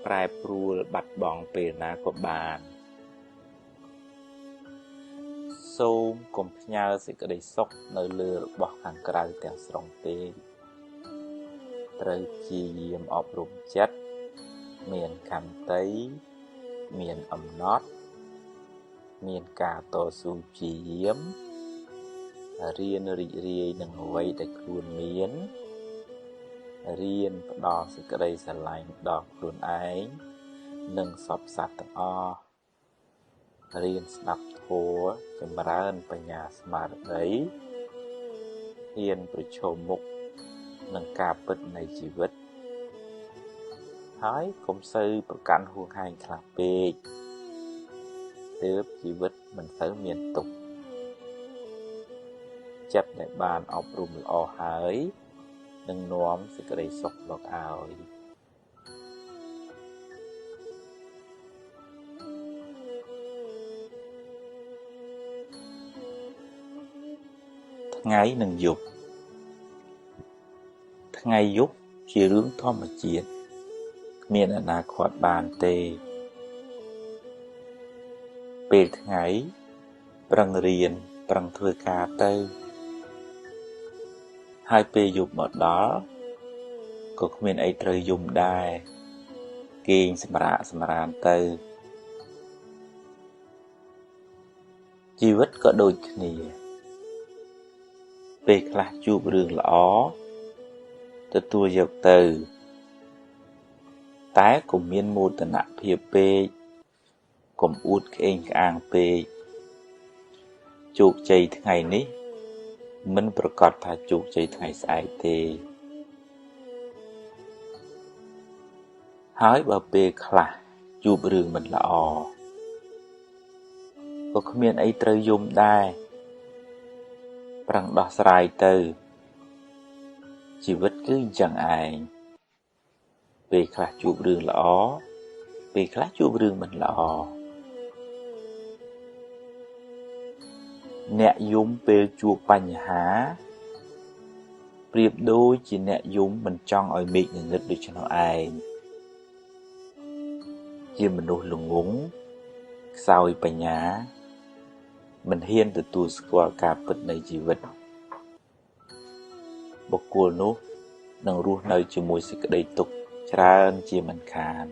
ប្រែប្រួលបាត់បង់ពេលណាក៏បានសូមកុំផ្ញើសេចក្តីសុខនៅលើរបស់ខាងក្រៅទាំងស្រុងទេត្រូវព្យាយាមអប់រំចិត្តមានខន្តីមានអំណត់មានការតស៊ូព្យាយាមរៀនរីករាយនឹងអ្វីដែលខ្លួនមានរៀនផ្ដល់សេចក្តីស្រឡាញ់ដល់ខ្លួនឯងនិងសព្វសត្វទាំងអស់រៀនស្ដាប់ធម៌ចម្រើនបញ្ញាស្មារតីហ៊ានប្រឈមមុខនឹងការពិតនៃជីវិតហើយកុំសូវប្រកាន់ហួងហែងខ្លាំងពេកទើបជីវិតមិនសូវមានទុក្ខចិត្តដែលបានអប់រំល្អហើយនឹងនាំសេចក្តីសុខមកឲ្យថ្ងៃនិងយប់ថ្ងៃយប់ជារឿងធម្មជាតិគ្មានអនាគតបានទេពេលថ្ងៃប្រឹងរៀនប្រឹងធ្វើការទៅហើយពេលយប់មកដល់ក៏គ្មានអីត្រូវយំដែរគេងសម្រាកសម្រានទៅជីវិតក៏ដូចគ្នាពេលខ្លះជួបរឿងល្អទទួលយកទៅតែកុំមានមោទនភាពពេកកុំអួតក្អេងក្អាងពេកជោគជ័យថ្ងៃនេះមិនប្រកាសថាជោគជ័យថ្ងៃស្អែកទេហើយបើពេលខ្លះជួបរឿងមិនល្អក៏គ្មានអីត្រូវយំដែរប្រឹងដោះស្រាយទៅជីវិតគឺអញ្ចឹងឯងពេលខ្លះជួបរឿងល្អពេលខ្លះជួបរឿងមិនល្អអ្នកយំពេលជួបបញ្ហាប្រៀបដូចជាអ្នកយំមិនចង់ឲ្យមេឃងងឹតដូច្នោះឯងជាមនុស្សល្ងង់ខ្សោយបញ្ញាមិនហ៊ានទទួលស្គាល់ការពិតនៃជីវិតបុគ្គលនោះនឹងរស់នៅជាមួយសេចក្តីទុក្ខច្រើនជាមិនខាន